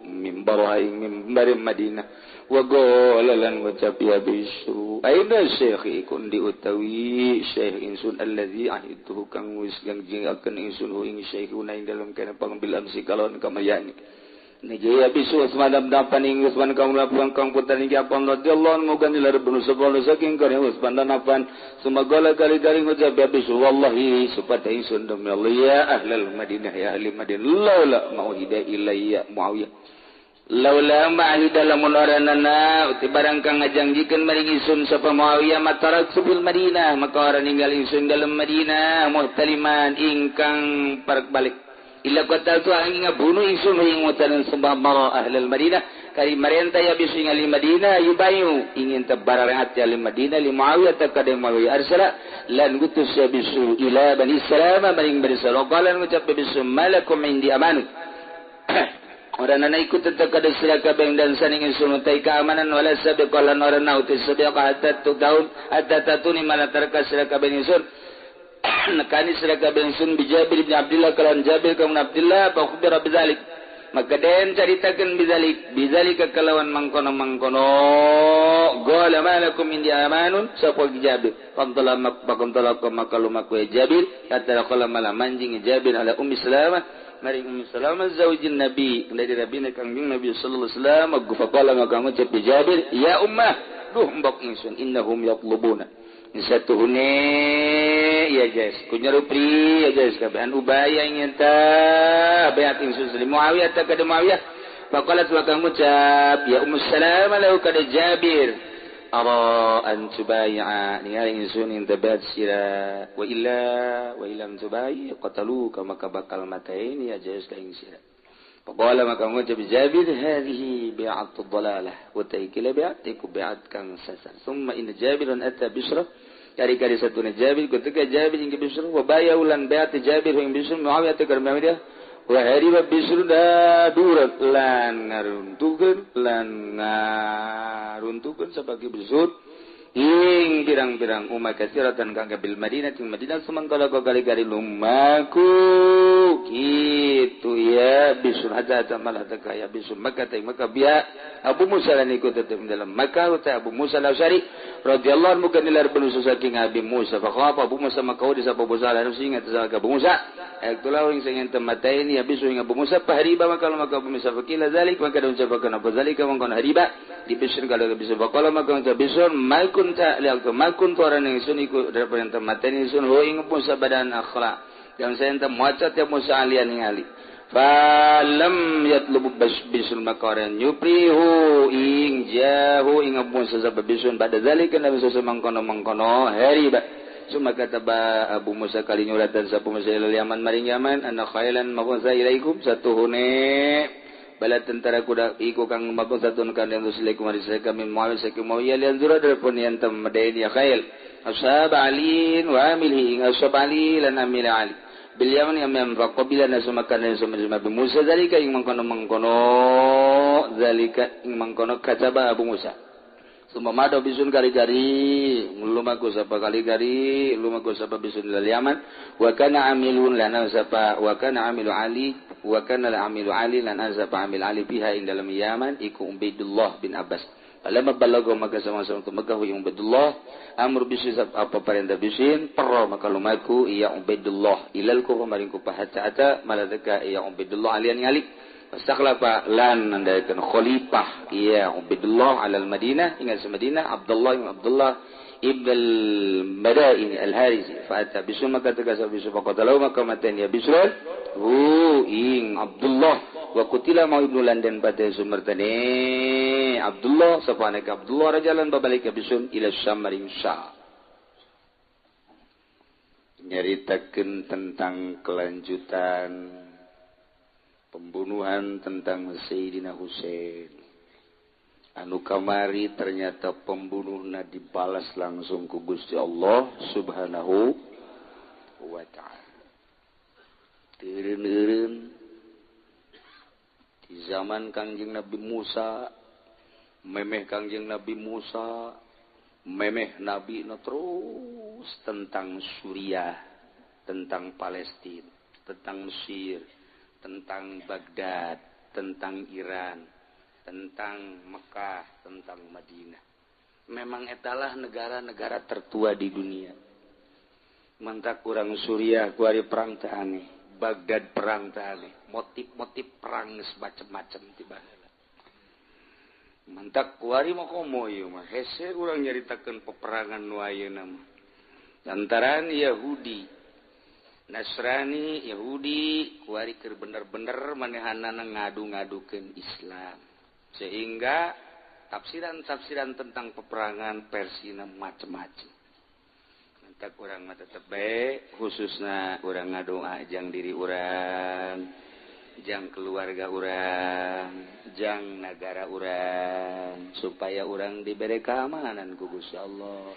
mimbar aing mimbar Madinah wa qala lan ngucap ya bisu aina syekh ikun diutawi syekh insun allazi ahidtuhu kang wis janjiakeun insun ing syekhuna ing dalem kana pangambil amsi kalon kamayani Nijaya bisu Utsman dapan ing Utsman kang lapuan kang putra ing Affan radhiyallahu anhu muga nilar bunu sapa saking kare Utsman dan Affan sumagala kali-kali ngucap ya bisu wallahi supata ingsun demi Allah ya ahlal Madinah ya ahli Madinah laula mauhida ilayya Muawiyah laula ma'hida lamun oranana uti barang kang ngajanjikeun maring ingsun sapa Muawiyah matarak bil Madinah maka ora ninggal ingsun dalem Madinah muhtaliman ingkang parek balik illa qataltu angin ngabunuh ingsun ing mutaran sembah mara ahlul Madinah kari marenta ya bisu ing ahli Madinah yubayu ingin tabararat ya ahli Madinah li Muawiyah takade Muawiyah arsala lan gutus ya bisu ila Bani Salamah maring Bani Salamah qala ngucap bisu malakum indi amanu oranana ikut tetep kada sira kabeh dan saning ingsun utai keamanan wala sabiqalan orana uti sabiqa hatta tudaun hatta tatuni malatarka sira kabeh ingsun nekani sira kabeh ingsun bi Jabir bin Abdullah kalan Jabir kaum Abdullah fa khubira bidzalik maka den caritakeun bidzalik bidzalika kalawan mangkono-mangkono qala malakum indi amanun sapa Jabir fantala makum maka lumaku Jabir kata qala malah manjing Jabir ala Ummi Salamah maring Ummi Salamah zaujin Nabi dari Nabi Kangjeng Nabi sallallahu alaihi wasallam faqala maka ngucap Jabir ya ummah duh mbok ingsun innahum yatlubuna satuhune ya guys kunyarupri ya guys kabehan ubaya ingin ta bayat ingsun li Muawiyah ta kada Muawiyah faqalat wa kang ngucap ya Ummu Salamah lahu kada Jabir ara an tubay'a ningali ingsun ing tabat sira wa illa wa illam tubai qataluka maka bakal mataini ya guys ka ing sira faqala maka ngucap Jabir hadhihi bi'atu dhalalah wa taikila bi'atiku bi'at kang sasar summa inna Jabirun ata Bisra kari-kari satuna Jabir ketika Jabir ing Bisra wa bayaulan bi'at Jabir ing Bisra Muawiyah ta Muawiyah wa hariba Bisra da durat lan ngaruntukeun sabagi Bisra ing pirang-pirang umat kasiratan kang bil Madinah ting Madinah sumangkala kali-kali lumaku kitu ya Bisra hatta malah teka ya Bisra maka teh maka biya Abu Musa lan ikut tetep dalam Makkah ta Abu Musa al-Asy'ari radhiyallahu anhu kanilar benu saking Abi Musa faqapa Abu Musa maka di sapa Abu Musa lan sing atas Abu Musa ektulah ing sing temataini ya Bisra ing Abu Musa pahriba maka maka Abu Musa fakila zalik maka ucapakeun apa zalika mangkon hariba di Bisra kalau Bisra faqala maka ucap Bisra malkun ta liak malkun toran ingsun iku daripada temataini ingsun ho ing Musa badan akhlak yang saya ente maca tiap Musa alian ningali falam yatlubu bisul makaran yuprihu ing jahu ing Musa sabab bisun pada zalika nabi mangkono mangkono hariba summa kataba Abu Musa kali nyuratan sapa Musa ilal Yaman maring Yaman anna khailan mabunsa ilaikum satuhune bala tentara kuda iku kang mabunsa tun kan yang rusulikum marisaka min Muawiyah saking Muawiyah lian zura darpun yantam madain ya khail ashab alin wa amilhi ing ashab ali lan amil ali bil yaman yang faqabila nasumakan dan summa Abu Musa zalika ing mangkono-mangkono zalika ing mangkono kataba Abu Musa summa mado bisun kali-kali lumaku sapa kali-kali lumaku sapa bisun lil Yaman wa kana amilun lana sapa wa kana amilu ali wa kana amilu ali lana sapa amil ali biha ing dalam Yaman iku Ubaidullah bin Abbas Falamma balaga maka sama-sama ke Mekah wa Ubaidullah amr bisin apa perintah bisin perro maka lumaku ya Ubaidullah ilal ku maring ku hatta ata maladaka ya Ubaidullah alian ngali fastakhlafa lan nandaikan khalifah ya Ubaidullah alal Madinah ingat Madinah Abdullah bin Abdullah ibn al-Madaini al-Harisi fa ata bisu maka tegasa bisu faqatalahu maka matan ya Bisr hu ing Abdullah wa qutila ma ibnu London pada sumertane Abdullah sapane ka Abdullah rajalan babalik ka bisun ila Syam maring Syam nyaritakeun tentang kelanjutan pembunuhan tentang Sayyidina Husain anu kamari ternyata pembunuhna dibalas langsung ku Gusti Allah Subhanahu wa ta'ala. Teureun-eureun di zaman Kangjeng Nabi Musa, memeh Kangjeng Nabi Musa, memeh Nabi no terus tentang Suriah. Tentang Palestina, tentang Mesir, tentang Baghdad, tentang Iran, tentang Mekah, tentang Madinah. Memang etalah negara-negara tertua di dunia. Mantak kurang Suriah kuari perang teh aneh, Baghdad perang teh aneh, motif-motif perang geus macem-macem tiba heula. Mantak kuari mah komo ieu mah hese urang nyaritakeun peperangan nu ayeuna mah. Lantaran Yahudi, Nasrani, Yahudi kuari keur bener-bener manehanana ngadu-ngadukeun Islam. Sehingga tafsiran-tafsiran tentang peperangan versina macem-macem. Mantak urang mah tetep bae khususna urang ngadoa jang diri urang, jang keluarga urang, jang nagara urang supaya urang dibere keamanan ku Gusti Allah.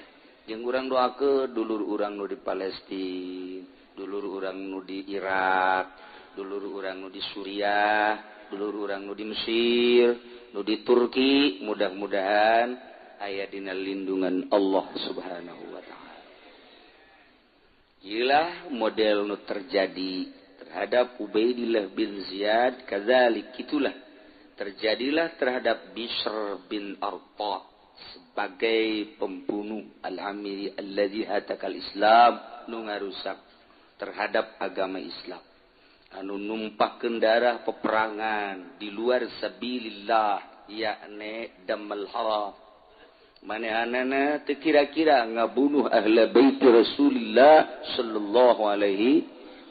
Jeung urang doakeun dulur urang nu di Palestina, dulur urang nu di Irak, dulur urang nu di Suriah, dulur urang nu di Mesir, nu di Turki, mudah-mudahan aya dina lindungan Allah Subhanahu wa taala. Iyalah model nu terjadi terhadap Ubaidillah bin Ziyad, kadzalik itulah terjadilah terhadap Bishr bin Arta sebagai pembunuh al-amiri alladzi hatakal Islam nu ngarusak terhadap agama Islam, anu numpahkeun darah peperangan di luar sabilillah, yakni damal haram. Manehanana teu kira-kira ngabunuh ahla bait Rasulillah sallallahu alaihi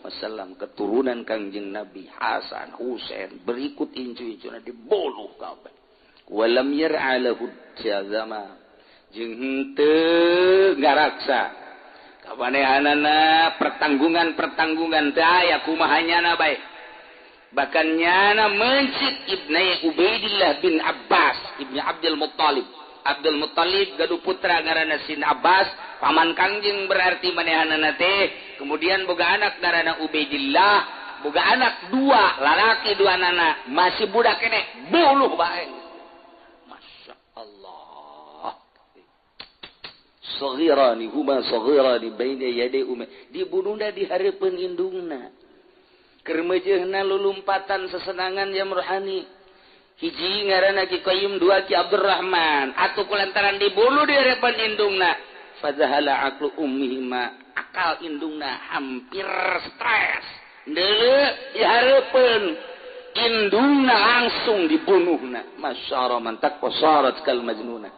wasallam, keturunan Kangjeng Nabi Hasan, Husain, berikut incu-incuna dibunuh kabeh. Walam yar'a lahu jazama, jeung henteu ngaraksa kamanehanana pertanggungan-pertanggungan teu aya kumaha nyana bae. Bahkan nyana mencit Ibnu Ubaidillah bin Abbas, Ibnu Abdul Muttalib. Abdul Muttalib gaduh putra ngaranna Sin Abbas, paman Kangjeng berarti manehanana teh. Kemudian boga anak ngaranna Ubaidillah, boga anak dua, lalaki dua nana, masih budak keneh, bunuh bae. Masya Allah. Saghirani huma saghirani baina yaday umma, dibunuhna di hareupeun indungna. Keur meujeuhna lulumpatan sesenangan jam rohani. Hiji ngaranna Ki Qayyim, dua Ki Abdurrahman. Atuh kulantaran dibunuh di hareupeun indungna, fadzahala aqlu ummihima, akal indungna hampir stres. Deuleu di hareupeun indungna langsung dibunuhna. Masyara mantak qasarat kal majnuna.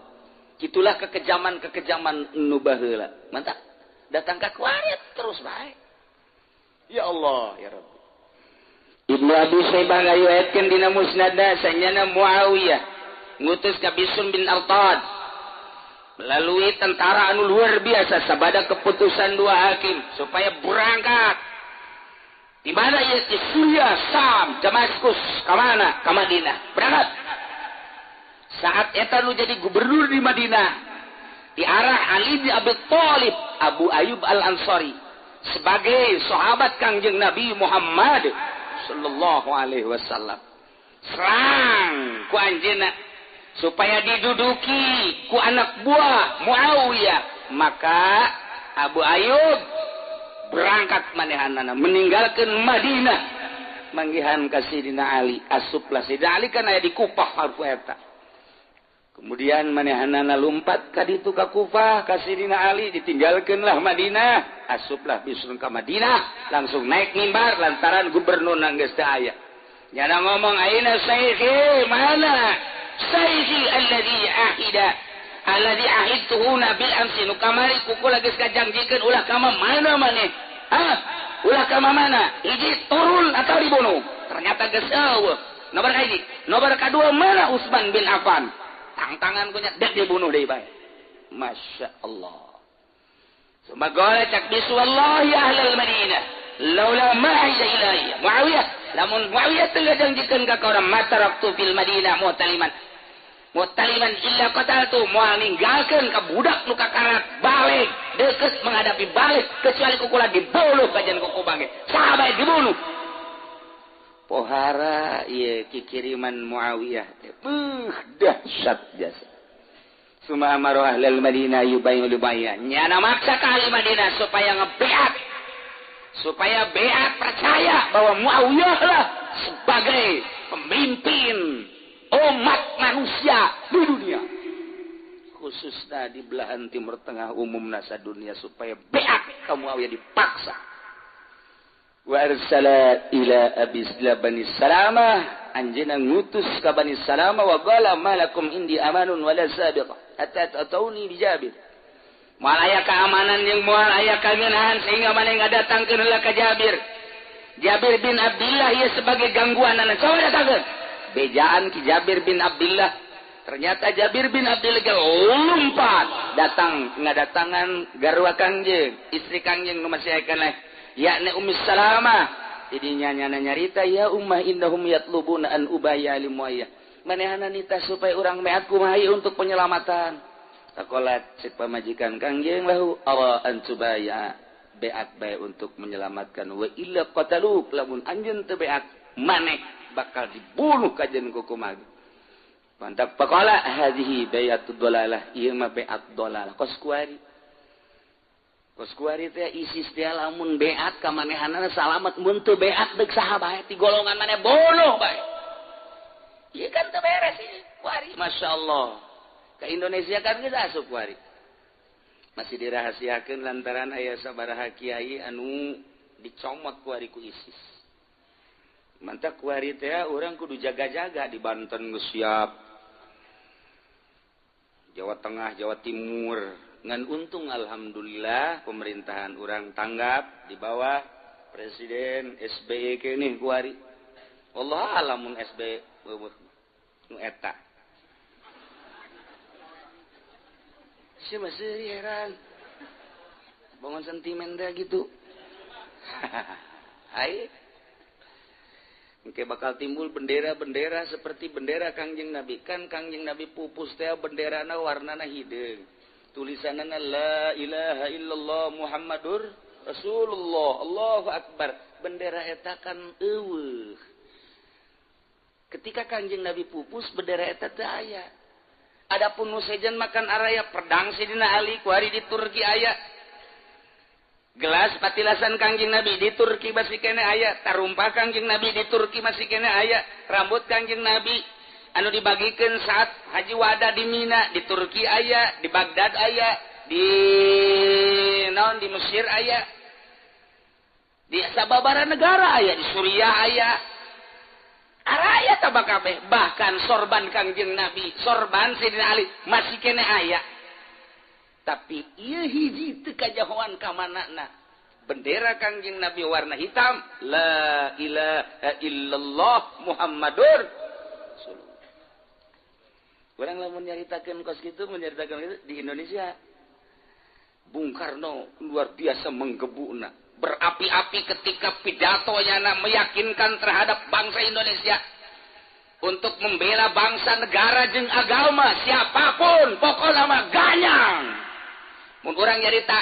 Itulah kekejaman-kekejaman nu baheula. Mantap. Datang ka kuarit terus bae. Ya Allah, ya Rabbi. Ibnu Abi Syaibah ngariwayatkeun dina Musnadna sanyana Muawiyah ngutus ka Bishr bin Artad melalui tentara anu luar biasa sabada keputusan dua hakim supaya berangkat. Di mana ieu? Di Suriah, Sam, Damaskus, ka mana? Ka Madinah. Berangkat. Saat eta nu jadi gubernur di Madinah diarah Ali bin Abi Thalib, Abu Ayyub Al-Ansari sebagai sahabat Kangjeng Nabi Muhammad sallallahu alaihi wasallam. Serang ku anjeunna supaya diduduki ku anak buah Muawiyah. Maka Abu Ayyub berangkat manehanana meninggalkan Madinah manggihan ka Sidina Ali. Asuplah Sidina Ali kan aya di Kufah harfu eta. Kemudian manehanana lumpat ka ditu ka Kufah ka Sidina Ali, ditinggalkeunlah Madinah. Asuplah Bishr ka Madinah, langsung naik mimbar lantaran gubernur geus teu aya. Nyana ngomong, aina sayyidi, mana sayyidi alladzi ahida alladzi ahidtuhu bil amsi, nu kamari kukula geus kajangjikeun ulah ka mana maneh? Hah? Ulah ka mana? Hiji turun atau dibunuh. Ternyata geus eueuh. Nomor hiji, nomor kadua mana Utsman bin Affan? Tangtangan punya dek dibunuh deui bae. Masya Allah. Sumagora cak bisu wallahi ahlal Madinah laula ma ahida ilayya Muawiyah, lamun Muawiyah teu ngajangjikeun ka urang mataraktu fil Madinah muhtaliman muhtaliman illa qataltu, moal ninggalkeun ka budak nu kakarat balik deukeut menghadapi balik kecuali kukula dibunuh kajian kuku bangke sahabat dibunuh. Pohara ieu kikiriman Muawiyah teh beuh dahsyat jasa. Suma amaru ahlal Madinah yubayyu lubayya, nyana maksa ka ahli Madinah supaya ngebeat, Supaya beat percaya bahwa Muawiyah lah sebagai pemimpin umat manusia di dunia, khususnya di belahan Timur Tengah, umum nasa dunia, supaya beat ka Muawiyah dipaksa. Wa arsala ila abi Bani Salamah, anjeunna ngutus ka Bani Salamah, wa qala malakum indi amanun wala sabiqah hatta ta'tuni bi Jabir. Moal aya keamanan yang moal aya kangenahan sehingga maneh ngadatangkeun heula ka Jabir. Jabir bin Abdullah ieu sebagai gangguan anak. Coba datangkeun. Bejaan ki Jabir bin Abdullah. Ternyata Jabir bin Abdullah ge lompat datang ngadatangan garwa Kangjeng, istri Kangjeng nu masih aya keneh, yakni Ummi Salamah. Didinya nyana nyarita, ya ummah innahum yatlubuna an ubaya li Muayyah. Manehana nita supaya urang meat kumaha untuk penyelamatan. Takolat cek pamajikan Kangjeng lahu awa an tubaya, beat bae untuk menyelamatkan, wa illa qataluk, lamun anjeun teu beat maneh bakal dibunuh kajen ku kumaha. Mantap faqala hadhihi bayatud dalalah, ieu mah beat dalalah kos kuari. Kos kuari teh ISIS teh lamun beat ka manehanana salamet, mun teu beat deuk saha bae ti golongan maneh bunuh bae. Ieu kan teu beres ieu kuari. Masyaallah. Ke Indonesia kan geus asup kuari. Masih dirahasiakeun lantaran aya sabaraha kiai anu dicomot kuari ku ISIS. Mantap kuari teh urang kudu jaga-jaga, di Banten geus siap. Jawa Tengah, Jawa Timur. Ngan untung alhamdulillah pemerintahan urang tanggap di bawah Presiden SBY keneh kuari. Wallahu alamun SBY nu eta. Si masih heran. Bangun sentimen teh gitu. Hai. Engke bakal timbul bendera-bendera seperti bendera Kangjeng Nabi. Kan Kangjeng Nabi pupus teh benderana warnana hideung. Tulisanana la ilaha illallah Muhammadur Rasulullah. Allahu akbar. Bendera eta kan eueuh. Ketika Kangjeng Nabi pupus bendera eta teu aya. Adapun nu sejen makan araya pedang Sidina Ali kuari di Turki aya. Gelas patilasan Kangjeng Nabi di Turki masih kene aya, tarumpa Kangjeng Nabi di Turki masih kene aya, rambut Kangjeng Nabi anu dibagikeun saat haji wada di Mina di Turki aya, di Baghdad aya, di naon di Mesir aya, di sababaraha negara aya, di Suriah aya. Araya tabak kabeh, bahkan sorban Kangjeng Nabi, sorban Sidina Ali masih kene aya. Tapi ieu hiji teu kajahoan ka manana. Bendera Kangjeng Nabi warna hitam, la ilaha illallah Muhammadur Rasulullah. Urang lamun nyaritakeun kos kitu, menyaritakeun kitu di Indonesia. Bung Karno luar biasa menggebukna, berapi-api ketika pidatonya meyakinkan terhadap bangsa Indonesia untuk membela bangsa, negara jeung agama siapapun, pokokna mah ganyang. Mun urang nyarita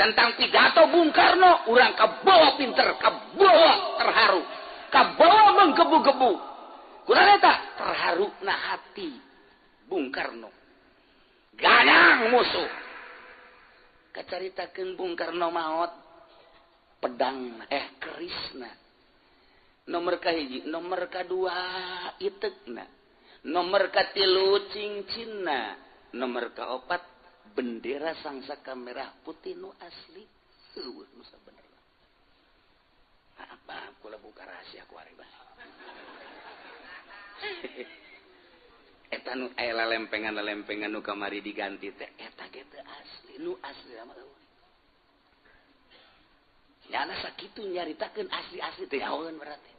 tentang pidato Bung Karno, urang kabawa pinter, kabawa terharu, kabawa menggebu-gebu. Kurang eta terharu na hati Bung Karno. Ganyang musuh. Kacaritakeun Bung Karno maot pedang kerisna. Nomor kahiji, nomor kadua itekna, nomor katilu cincinna, nomor kaopat bendera sangsaka merah putih nu asli. Eueuh nu sabenerna. Maaf, kula buka rahasia ku ari bae. Eta nu aya lalempengan-lalempengan nu kamari diganti teh eta ge teu asli, nu asli mah eueuh. Nyana sakitu nyaritakeun asli-asli teh nyahoeun berarti.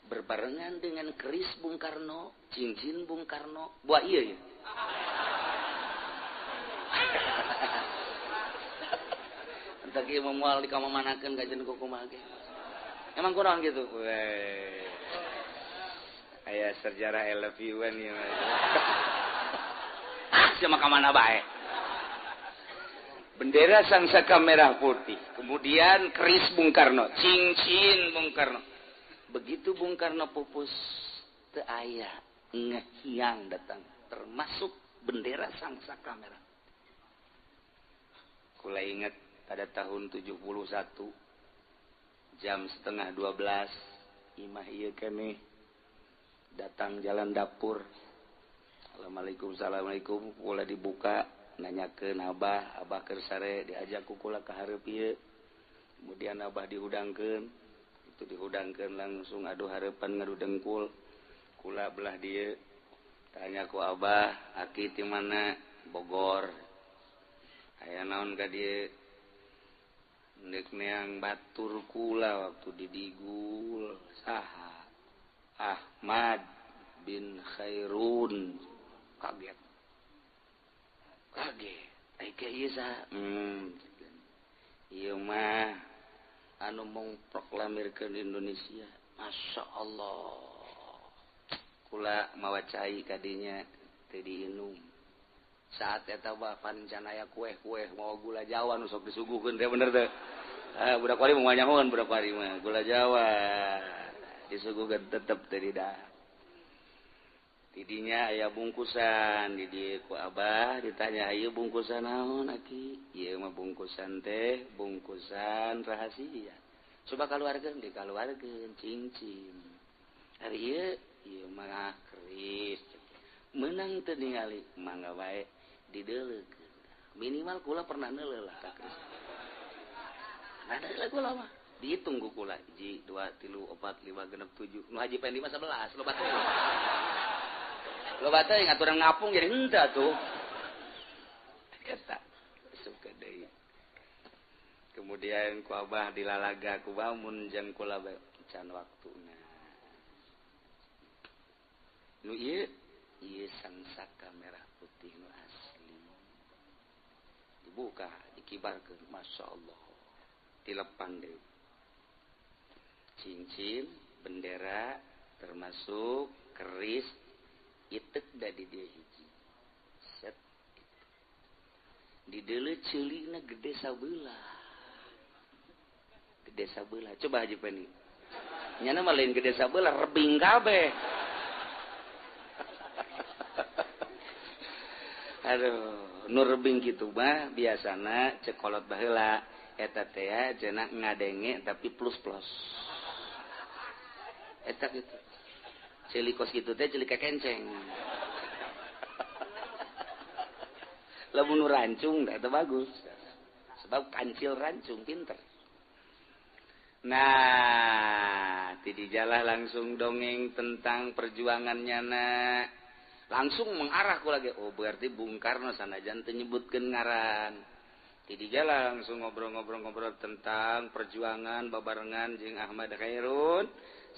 Berbarengan dengan keris Bung Karno, cincin Bung Karno, buah iya ya. Entar kieu moal dikamamanakeun kajen kumaha ge. Emang kunaon gitu? Weh. Aya sejarah I love you an ieu. Ah, sia mah ka mana bae. Bendera sangsaka merah putih, kemudian keris Bung Karno, cincin Bung Karno. Begitu Bung Karno pupus, teu aya ngehiang datang, termasuk bendera sangsaka merah. Kula ingat Pada tahun 71 jam 11:30 imah ieu keneh datang jalan dapur. Assalamualaikum, assalamualaikum, kula dibuka nanyakeun abah, abah keur sare diajak ku kula ka hareup ieu. Kemudian abah dihudangkeun, itu dihudangkeun langsung adu hareupan ngadu dengkul. Kula belah dieu. Tanya ku abah, "Aki ti mana?" "Bogor." "Aya naon ka dieu?" "Ndek neang batur kula waktu didigul." "Saha?" "Ahmad bin Khairun." Kaget. Kaget. Ai ke ieu saha? Ieu mah anu mengproklamirkeun Indonesia. Masya Allah. Kula mawa cai kadinya teu diinum. Saat eta bapan can aya kueh-kueh mawa gula Jawa nu sok disuguhkeun teh bener teh. Ah budak wari mah nyahoan budak wari mah gula Jawa disuguhkeun tetep teu didahar. Tidinya aya bungkusan di dieu ku abah ditanya, "Ieu bungkusan naon aki?" "Ieu mah bungkusan teh bungkusan rahasia." "Coba kaluarkeun," dikaluarkeun cincin. Ari ieu ieu mah keris. Menang teu ningali mangga bae dideuleukeun. Minimal kula pernah neuleuh lah ka keris. Nah deuleuh kula mah dihitung ku kula 1 2 3 4 5 6 7. Nu haji Pendi mah 11 loba teh. Loba teh ngaturan ngapung jadi henteu atuh. Eta suka deui. Kemudian ku abah dilalaga ku bamun jeung kula bae can waktuna. Nu ieu ieu sangsaka merah putih nu asli. Dibuka, dikibarkeun, Masya Allah. Dilepan deui. Cincin, bendera, termasuk keris itek da di dieu hiji. Set. Di deuleu ceulina gede sabelah. Gede sabelah. Coba Haji Peni. Nyana mah lain gede sabelah, rebing kabeh. Aduh, nu rebing kitu mah biasana cekolot baheula eta teh cenah ngadenge tapi plus-plus. Eta kitu. Ceuli kos kitu teh ceuli kekenceng. Lamun nu rancung eta bagus. Sebab kancil rancung pinter. Nah, ti dijalah langsung dongeng tentang perjuangan nyana. Langsung mengarah ku lagi. Oh, berarti Bung Karno sanajan teu nyebutkeun ngaran. Ti dijalah langsung ngobrol-ngobrol-ngobrol tentang perjuangan babarengan jeung Ahmad Khairun.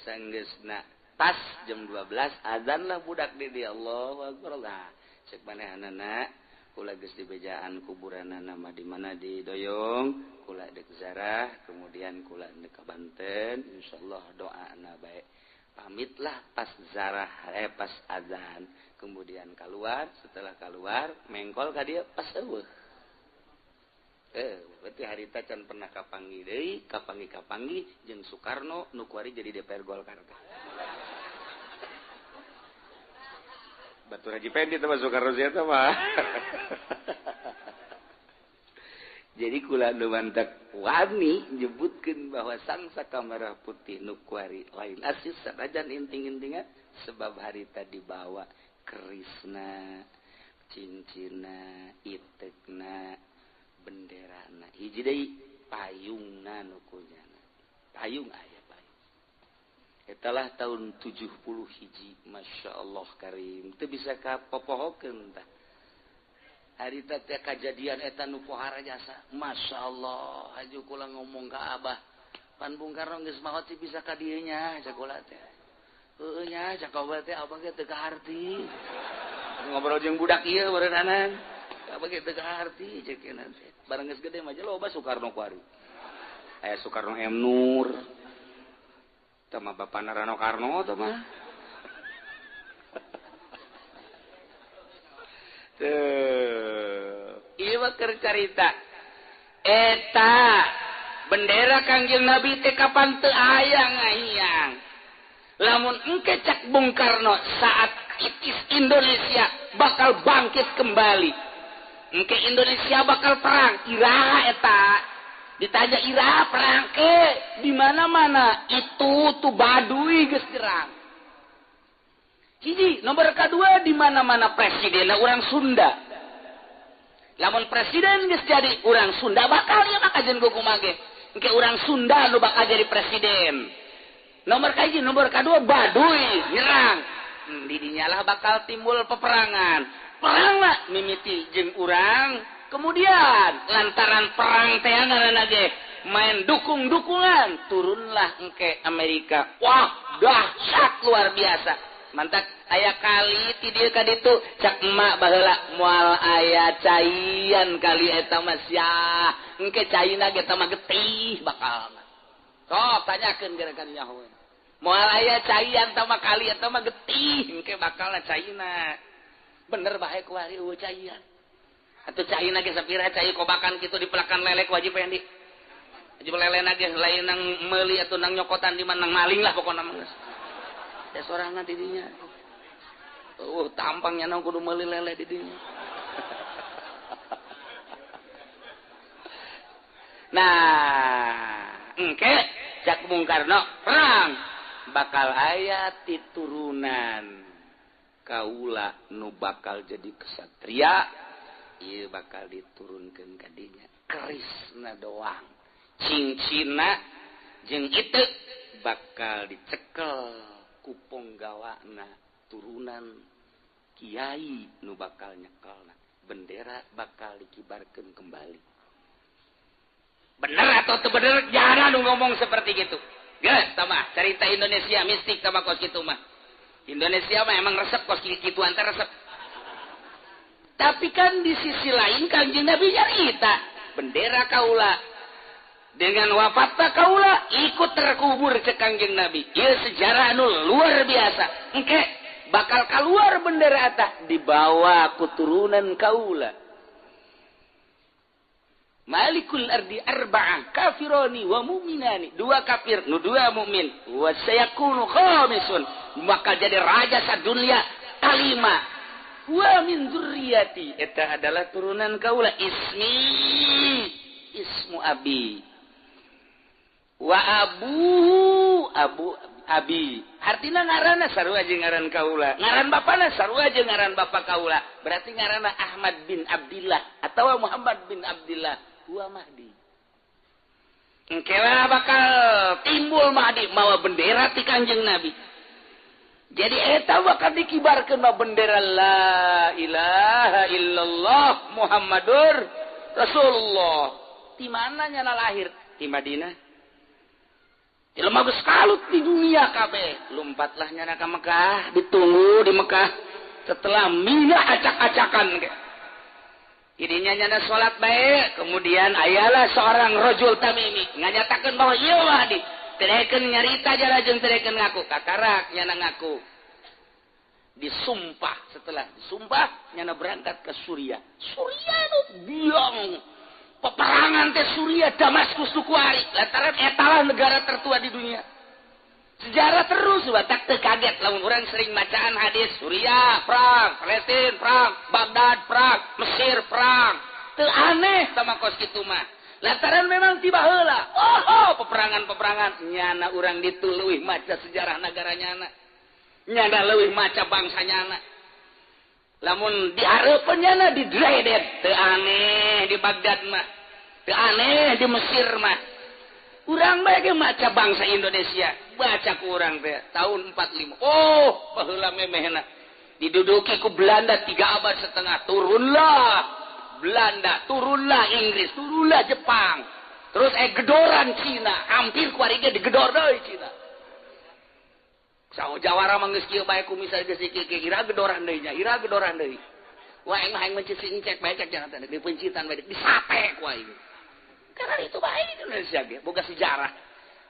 Sanggeusna pas jam 12 azan lah budak di dia. Allahu akbar. Lah, cek manehanana kula geus dibejaan kuburanana mah di mana di Doyong, kula deuk zarah, kemudian kula deuk ka Banten, insyaallah doana bae. Pamitlah pas zarah pas azan, kemudian keluar, setelah keluar mengkol ka dieu pas eueuh. Berarti harita can pernah kapanggih deui, kapanggih-kapanggih jeung Soekarno nu kuari jadi DPR Golkar. Batur Haji Pendi teh Soekarno sia teh mah. Jadi kula nu mantak wani nyebutkeun bahwa sangsaka merah putih nu kuari lain asis sanajan inting-intingan sebab harita dibawa kerisna, cincinna, itekna, benderana. Hiji deui payungna nu kunyana. Payung aya payung. Etalah tahun 71, Masya Allah karim. Teu bisa kapopohokeun tah. Harita teh kajadian eta nu pohara jasa. Masya Allah, haju kula ngomong ka abah. Pan Bung Karno geus maot sih bisa ka dieu nya cak kula teh. Heueuh nya cak abah teh abah ge teu kaharti. Ngobrol jeung budak ieu barenanan. Abah ge teu kaharti cek teh. Bareng geus gede mah loba Soekarno kuari. Aya Soekarno M Nur. Tah mah bapana Rano Karno tah mah. Tuh, ieu mah keur carita. Eta bendera Kangjeng Nabi teh kapan teu aya ngahiyang. Lamun engke cak Bung Karno saat itis Indonesia bakal bangkit kembali. Engke Indonesia bakal perang, iraha eta. Ditanya ira perang ke di mana-mana itu tuh Baduy geus nyerang. Hiji, nomor kedua di mana-mana presidenna urang Sunda. Lamun presiden geus jadi urang Sunda bakal ieu mah kajeun kumaha ge. Engke urang Sunda nu bakal jadi presiden. Nomor kahiji, nomor kedua Baduy nyerang. Didinyalah bakal timbul peperangan. Perang lah mimiti jeung urang. Kemudian lantaran perang teh ngaranna ge main dukung-dukungan, turunlah engke Amerika. Wah, dahsyat luar biasa. Mantak aya kali ti dieu ka ditu cak emak baheula moal aya caian kali eta mah sia. Engke caina ge mah getih bakal. Sok tanyakeun gerakan nyaho. Moal aya caian tama kali eta mah getih engke bakalna caina. Bener bae kuari eueuh caian. Atuh caina ge sapira cai kobakan kitu dipelakan lelek wajib Fendi. Wajib lelena ge lain nang meuli atuh nang nyokotan di mana nang maling lah pokona mah geus. Ya sorangan di dinya. Tampangnya nang kudu meuli lele di dinya. Nah, engke cak Bung Karno perang bakal aya titurunan kaula nu bakal jadi kesatria ieu bakal diturunkeun ka dinya kerisna doang cincina jeung itu bakal dicekel ku ponggawana turunan kiai nu bakal nyekelna bendera bakal dikibarkeun kembali. Bener atau teu bener jarang nu ngomong seperti gitu. Geus tamah cerita Indonesia mistik tamah kos kitu mah. Indonesia mah emang resep kos kitu antar resep. Tapi kan di sisi lain Kanjeng Nabi nyarita bendera kaula dengan wafatna kaula ikut terkubur cek Kanjeng Nabi. Ieu sejarah anu luar biasa. Engke bakal keluar bendera eta dibawa ku turunan kaula. Malikul ardi arba'ah kafironi wa mu'minani, dua kafir nu dua mukmin, wa sayakunu khamisun, bakal jadi raja sadunia kalima, wa min dzurriyyati, eta adalah turunan kaula, ismi ismu abi wa abuhu abu abi, artina ngaranna sarua jeung ngaran kaula, ngaran bapana sarua jeung ngaran bapa kaula, berarti ngaranna Ahmad bin Abdillah atawa Muhammad bin Abdillah. Wa Mahdi. Engkelah bakal timbul Mahdi mawa bendera ti Kanjeng Nabi. Jadi eta bakal dikibarkeun ma bendera la ilaha illallah Muhammadur Rasulullah. Di mana nyana lahir? Di Madinah. Jelema geus kalut di dunia kabeh. Lompatlah nyana ka Mekah, ditunggu di Mekah setelah minah acak-acakan ge. Idinya nyana sholat baik, kemudian ayalah seorang rojul tamimi nganyatakan bahwa iya Mahdi, tereken nyarita jara jeung tereken ngaku, kakarak nyana ngaku. Disumpah, setelah disumpah nyana berangkat ke Suriah. Suriah nu biang peperangan teh Suriah Damaskus nu kuari, lantaran etalah negara tertua di dunia. Sejarah terus batak teu kaget lamun urang sering macaan hadis Suriah perang, Palestina perang, Baghdad perang, Mesir perang. Teu aneh tama kos kitu mah. Lantaran memang tiba heula. Oh, peperangan-peperangan nyana urang ditu leuwih maca sejarah nagara nyana. Nyana leuwih maca bangsa nyana. Lamun dihareupeun nyana didredet, teu aneh di Baghdad mah. Teu aneh di Mesir mah. Urang bae ge maca bangsa Indonesia, baca ku urang teh tahun 45. Oh, baheula memehna diduduki ku Belanda 3 abad setengah, turunlah Belanda, turunlah Inggris, turunlah Jepang. Terus gedoran Cina, hampir ku ari ge digedor deui Cina. Saho jawara mah geus kieu bae ku misal geus kieu ira gedoran deui nya, ira gedoran deui. Wah, aing mah hayang mencit encek bae cek jangan teh dipencitan bae disate ku aing. Karena itu baik Indonesia ge boga sejarah.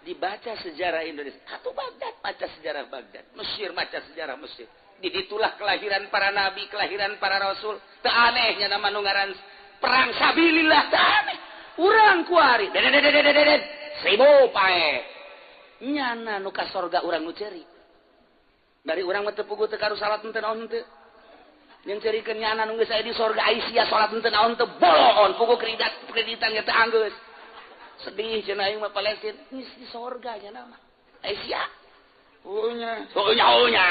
Dibaca sejarah Indonesia. Atau Baghdad baca sejarah Baghdad, Mesir baca sejarah Mesir. Di ditulah kelahiran para nabi, kelahiran para rasul. Teu aneh nya nama nu ngaran perang sabilillah, teu aneh. Urang kuari dedet seribu pae. Nyana nu ka sorga urang nu ceurik. Dari urang mah teu puguh teu karu salat henteu naon henteu. Yang cerikeun nyana nu geus aya di sorga Aisyah salat henteu naon teu boloon puguh kreditan ge teu anggeus. Sedih cenah aing mah Palestina geus di sorga nya mah. Asia. Nya, nya.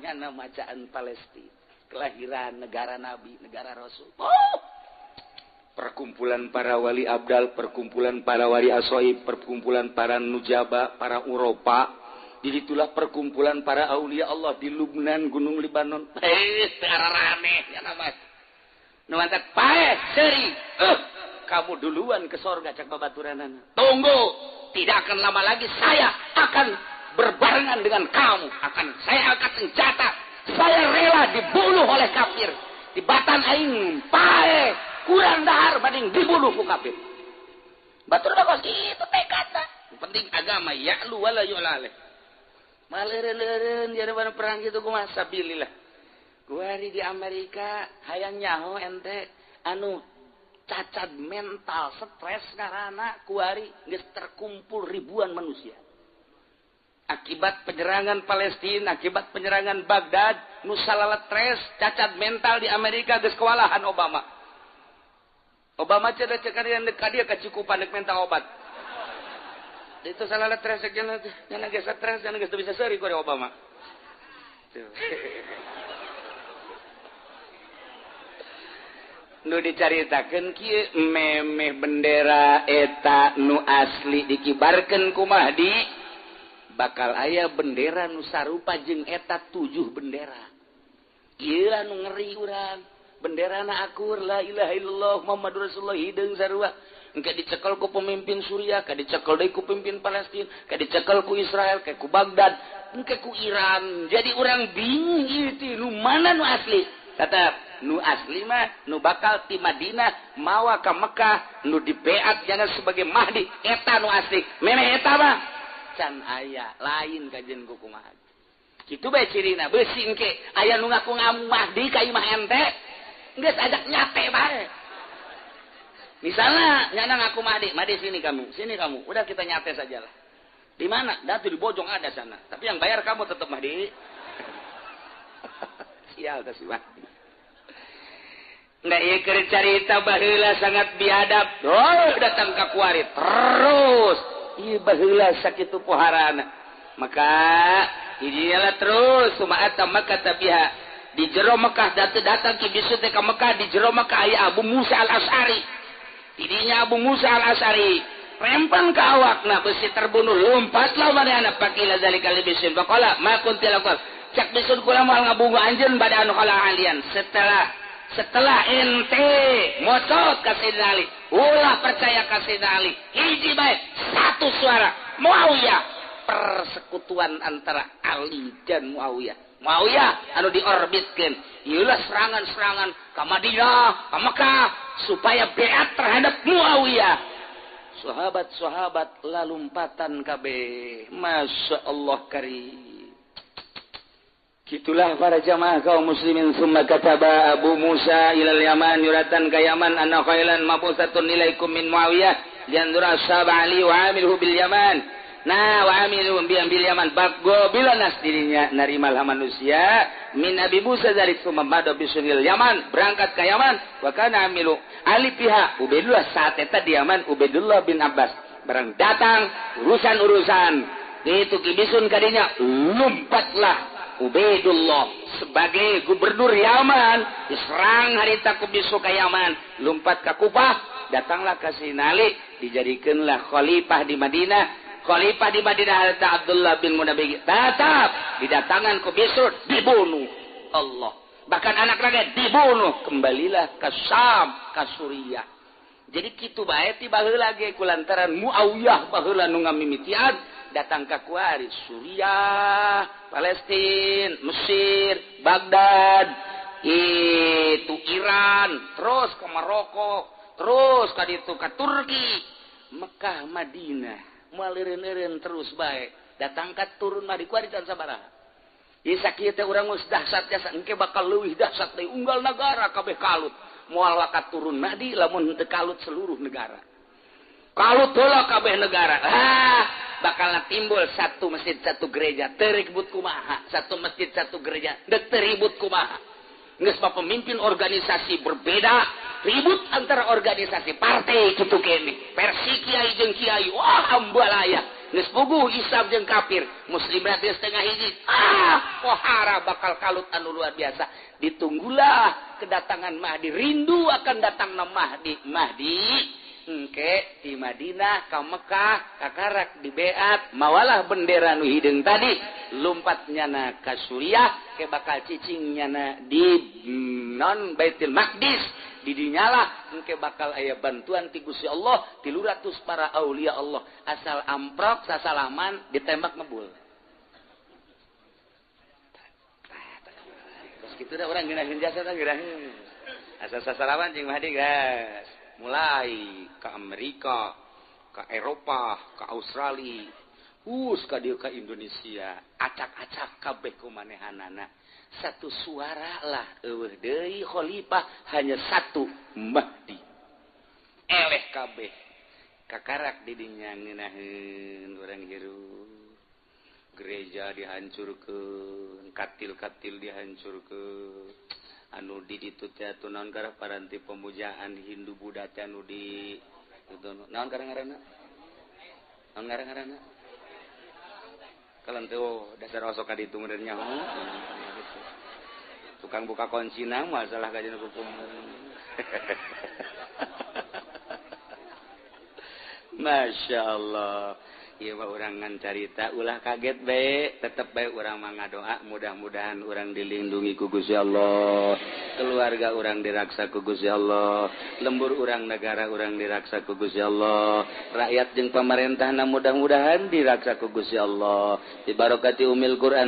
Nyana macaan Palestina, kelahiran negara Nabi, negara Rasul. Oh. Perkumpulan para wali abdal, perkumpulan para wali asoib, perkumpulan para nujaba, para Uropa. Jadi itulah perkumpulan para aulia Allah di Lubnan, Gunung Libanon. Rame ya nama. Nu mantak paeh seuri. Kamu duluan ke sorga cak babaturanana. Tunggu, tidak akan lama lagi saya akan berbarengan dengan kamu. Akan saya angkat senjata. Saya rela dibunuh oleh kafir. Di batan aing paeh kurang dahar banding dibunuh ku kafir. Batur bagus itu tekadna. Penting agama ya'lu wala yu'la alaih. Maleureun-leureun jadi perang gitu kumaha sabilillah. Kuari di Amerika hayang nyaho ente anu cacat mental stres karena kuari geus terkumpul ribuan manusia. Akibat penyerangan Palestina, akibat penyerangan Baghdad, nu salaletres cacat mental di Amerika geus kewalahan Obama. Obama cenah cek ka dia kacukupan deuk minta obat. Itu salaletres cenah nya geus stres cenah geus teu bisa seuri ku Obama. Tuh. Nu dicaritakeun kieu memeh bendera eta nu asli dikibarkeun ku Mahdi bakal aya bendera nu sarupa jeung eta 7 bendera. Ieu lah nu ngeri urang. Benderana akur la ilaha illallah Muhammadur Rasulullah hideung sarua. Engke dicekel ku pemimpin Suriah, ka dicekel deui ku pemimpin Palestina, ka dicekel ku Israel, ka ku Baghdad, engke ku Iran. Jadi urang bingung ieu teh nu mana nu asli. Tetap nu asli mah nu bakal ti Madinah mawa ka Mekah nu dibeat jana sebagai Mahdi eta nu asli. Memeh eta mah can aya lain kajen ku kumaha. Kitu bae cirina beusi engke aya nu ngaku Mahdi ka imah ente geus ajak nyate bae. Misalnya nyana ngaku Mahdi, Mahdi sini kamu, udah kita nyate sajalah. Di mana? Dah tuh di Bojong ada sana. Tapi yang bayar kamu tetap Mahdi. Sial teh si Mahdi. Nggak ieu keur carita baheula sangat biadab. Oh, datang ka kuari terus. Ieu baheula sakitu poharana. Maka hijielah terus sumaata maka tabiha. Di jero Mekah datang ki bisu teh ka Mekah di jero Mekah aya Abu Musa Al-Asy'ari. Tidinya Abu Musa Al-Asy'ari rempang ka awakna besi terbunuh lompatlah manehna pakila zalika li bisin faqala ma kunti laqal. Cak bisun kula moal ngabungu anjeun bada anu kala alian setelah ente mocot ka Sayyidina Ali ulah percaya ka Sayyidina Ali hiji bae satu suara Muawiyah persekutuan antara Ali dan Muawiyah. Muawiyah anu diorbitkeun ieulah serangan-serangan ka Madinah ka Mekah supaya beat terhadap Muawiyah. Sahabat-sahabat lalumpatan kabeh. Masya Allah karim. Gitulah para jamaah kaum muslimin. Summa kataba Abu Musa ilal Yaman yuratan ka Yaman anna khailan mabusatun ilaikum min Muawiyah lianzura ashab Ali wa amilhu bil Yaman. Nah wa amilu bil Yaman baggo bila nas dirinya narimalah manusia min Abi Musa zalik summa mada bisunil Yaman berangkat ke Yaman wa kana amilu Ali pihak Ubaidullah saat eta di Yaman Ubaidullah bin Abbas barang datang urusan-urusan itu kibisun kadinya lompatlah Ubaidullah sebagai gubernur Yaman diserang harita ku bisu ke Yaman lompat ke Kufah datanglah ke Sinali dijadikanlah khalifah di Madinah. Khalifah di Madinah harita Abdullah bin Munabbih tetap didatangan ku bisu dibunuh Allah bahkan anak rakyat dibunuh kembalilah ke Syam ke Suriah. Jadi kitu bae ti baheula ge kulantaran Muawiyah baheula nu ngamimitian datang ka kuari Suriah, Palestina, Mesir, Baghdad, itu Iran, terus ke Maroko, terus ka ditu ka Turki, Mekah, Madinah, malireun-eureun terus bae. Datang ka turun mah di kuari can sabaraha. Ieu sakieu teh urang geus dahsyat jasa engke bakal leuwih dahsyat deui unggal nagara kabeh kalut. Moal wakat turun Mahdi lamun henteu kalut seluruh negara. Kalut heula kabeh negara. Ah, bakal timbul satu masjid satu gereja teu ribut kumaha, satu masjid satu gereja deuk teu ribut kumaha. Geus mah pemimpin organisasi berbeda, Ribut antara organisasi partai kitu kene. Versi kiai jeung kiai, wah ambalaya. Geus puguh Islam jeung kafir, muslim berarti setengah hiji. Ah, pohara bakal kalut anu luar biasa. Ditunggulah kedatangan Mahdi, rindu akan datangna Mahdi. Mahdi engke di Madinah ka Mekah kakarak di beat mawalah bendera nu hideung tadi lumpat nyana ka Suriah ke bakal cicing nyana di non Baitul Maqdis didinyalah engke bakal aya bantuan ti Gusti Allah 300 para aulia Allah asal amprok sasalaman ditembak ngebul. Terus kitu da urang ngeunaheun jasa tah ngeunaheun asal sasalaman jeung Mahdi gas mulai ke Amerika, ke Eropa, ke Australia, ka dieu ka Indonesia, acak-acak kabeh ku manehanana. Satu suara lah eueuh deui khalifah hanya satu Mahdi. Eleh kabeh kakarak di dinya ngeunaheun urang hirup. Gereja dihancurkeun, katil-katil dihancurkeun. Anu di ditu teh atuh naon karah paranti pemujaan Hindu Buddha teh anu di itu naon karah ngaranna? Naon karah ngaranna? Kalan teh oh dasar osok ka ditu meureun nyaho. Tukang buka kuncina masalah kajian hukum. Masya Allah. Ieu mah urang ngan carita ulah kaget bae, tetep bae urang mah ngadoa mudah-mudahan urang dilindungi ku Gusti Allah, keluarga urang diraksa ku Gusti Allah, lembur urang negara urang diraksa ku Gusti Allah, rakyat jeung pamarentahna mudah-mudahan diraksa ku Gusti Allah. Bi barakati umil Quran.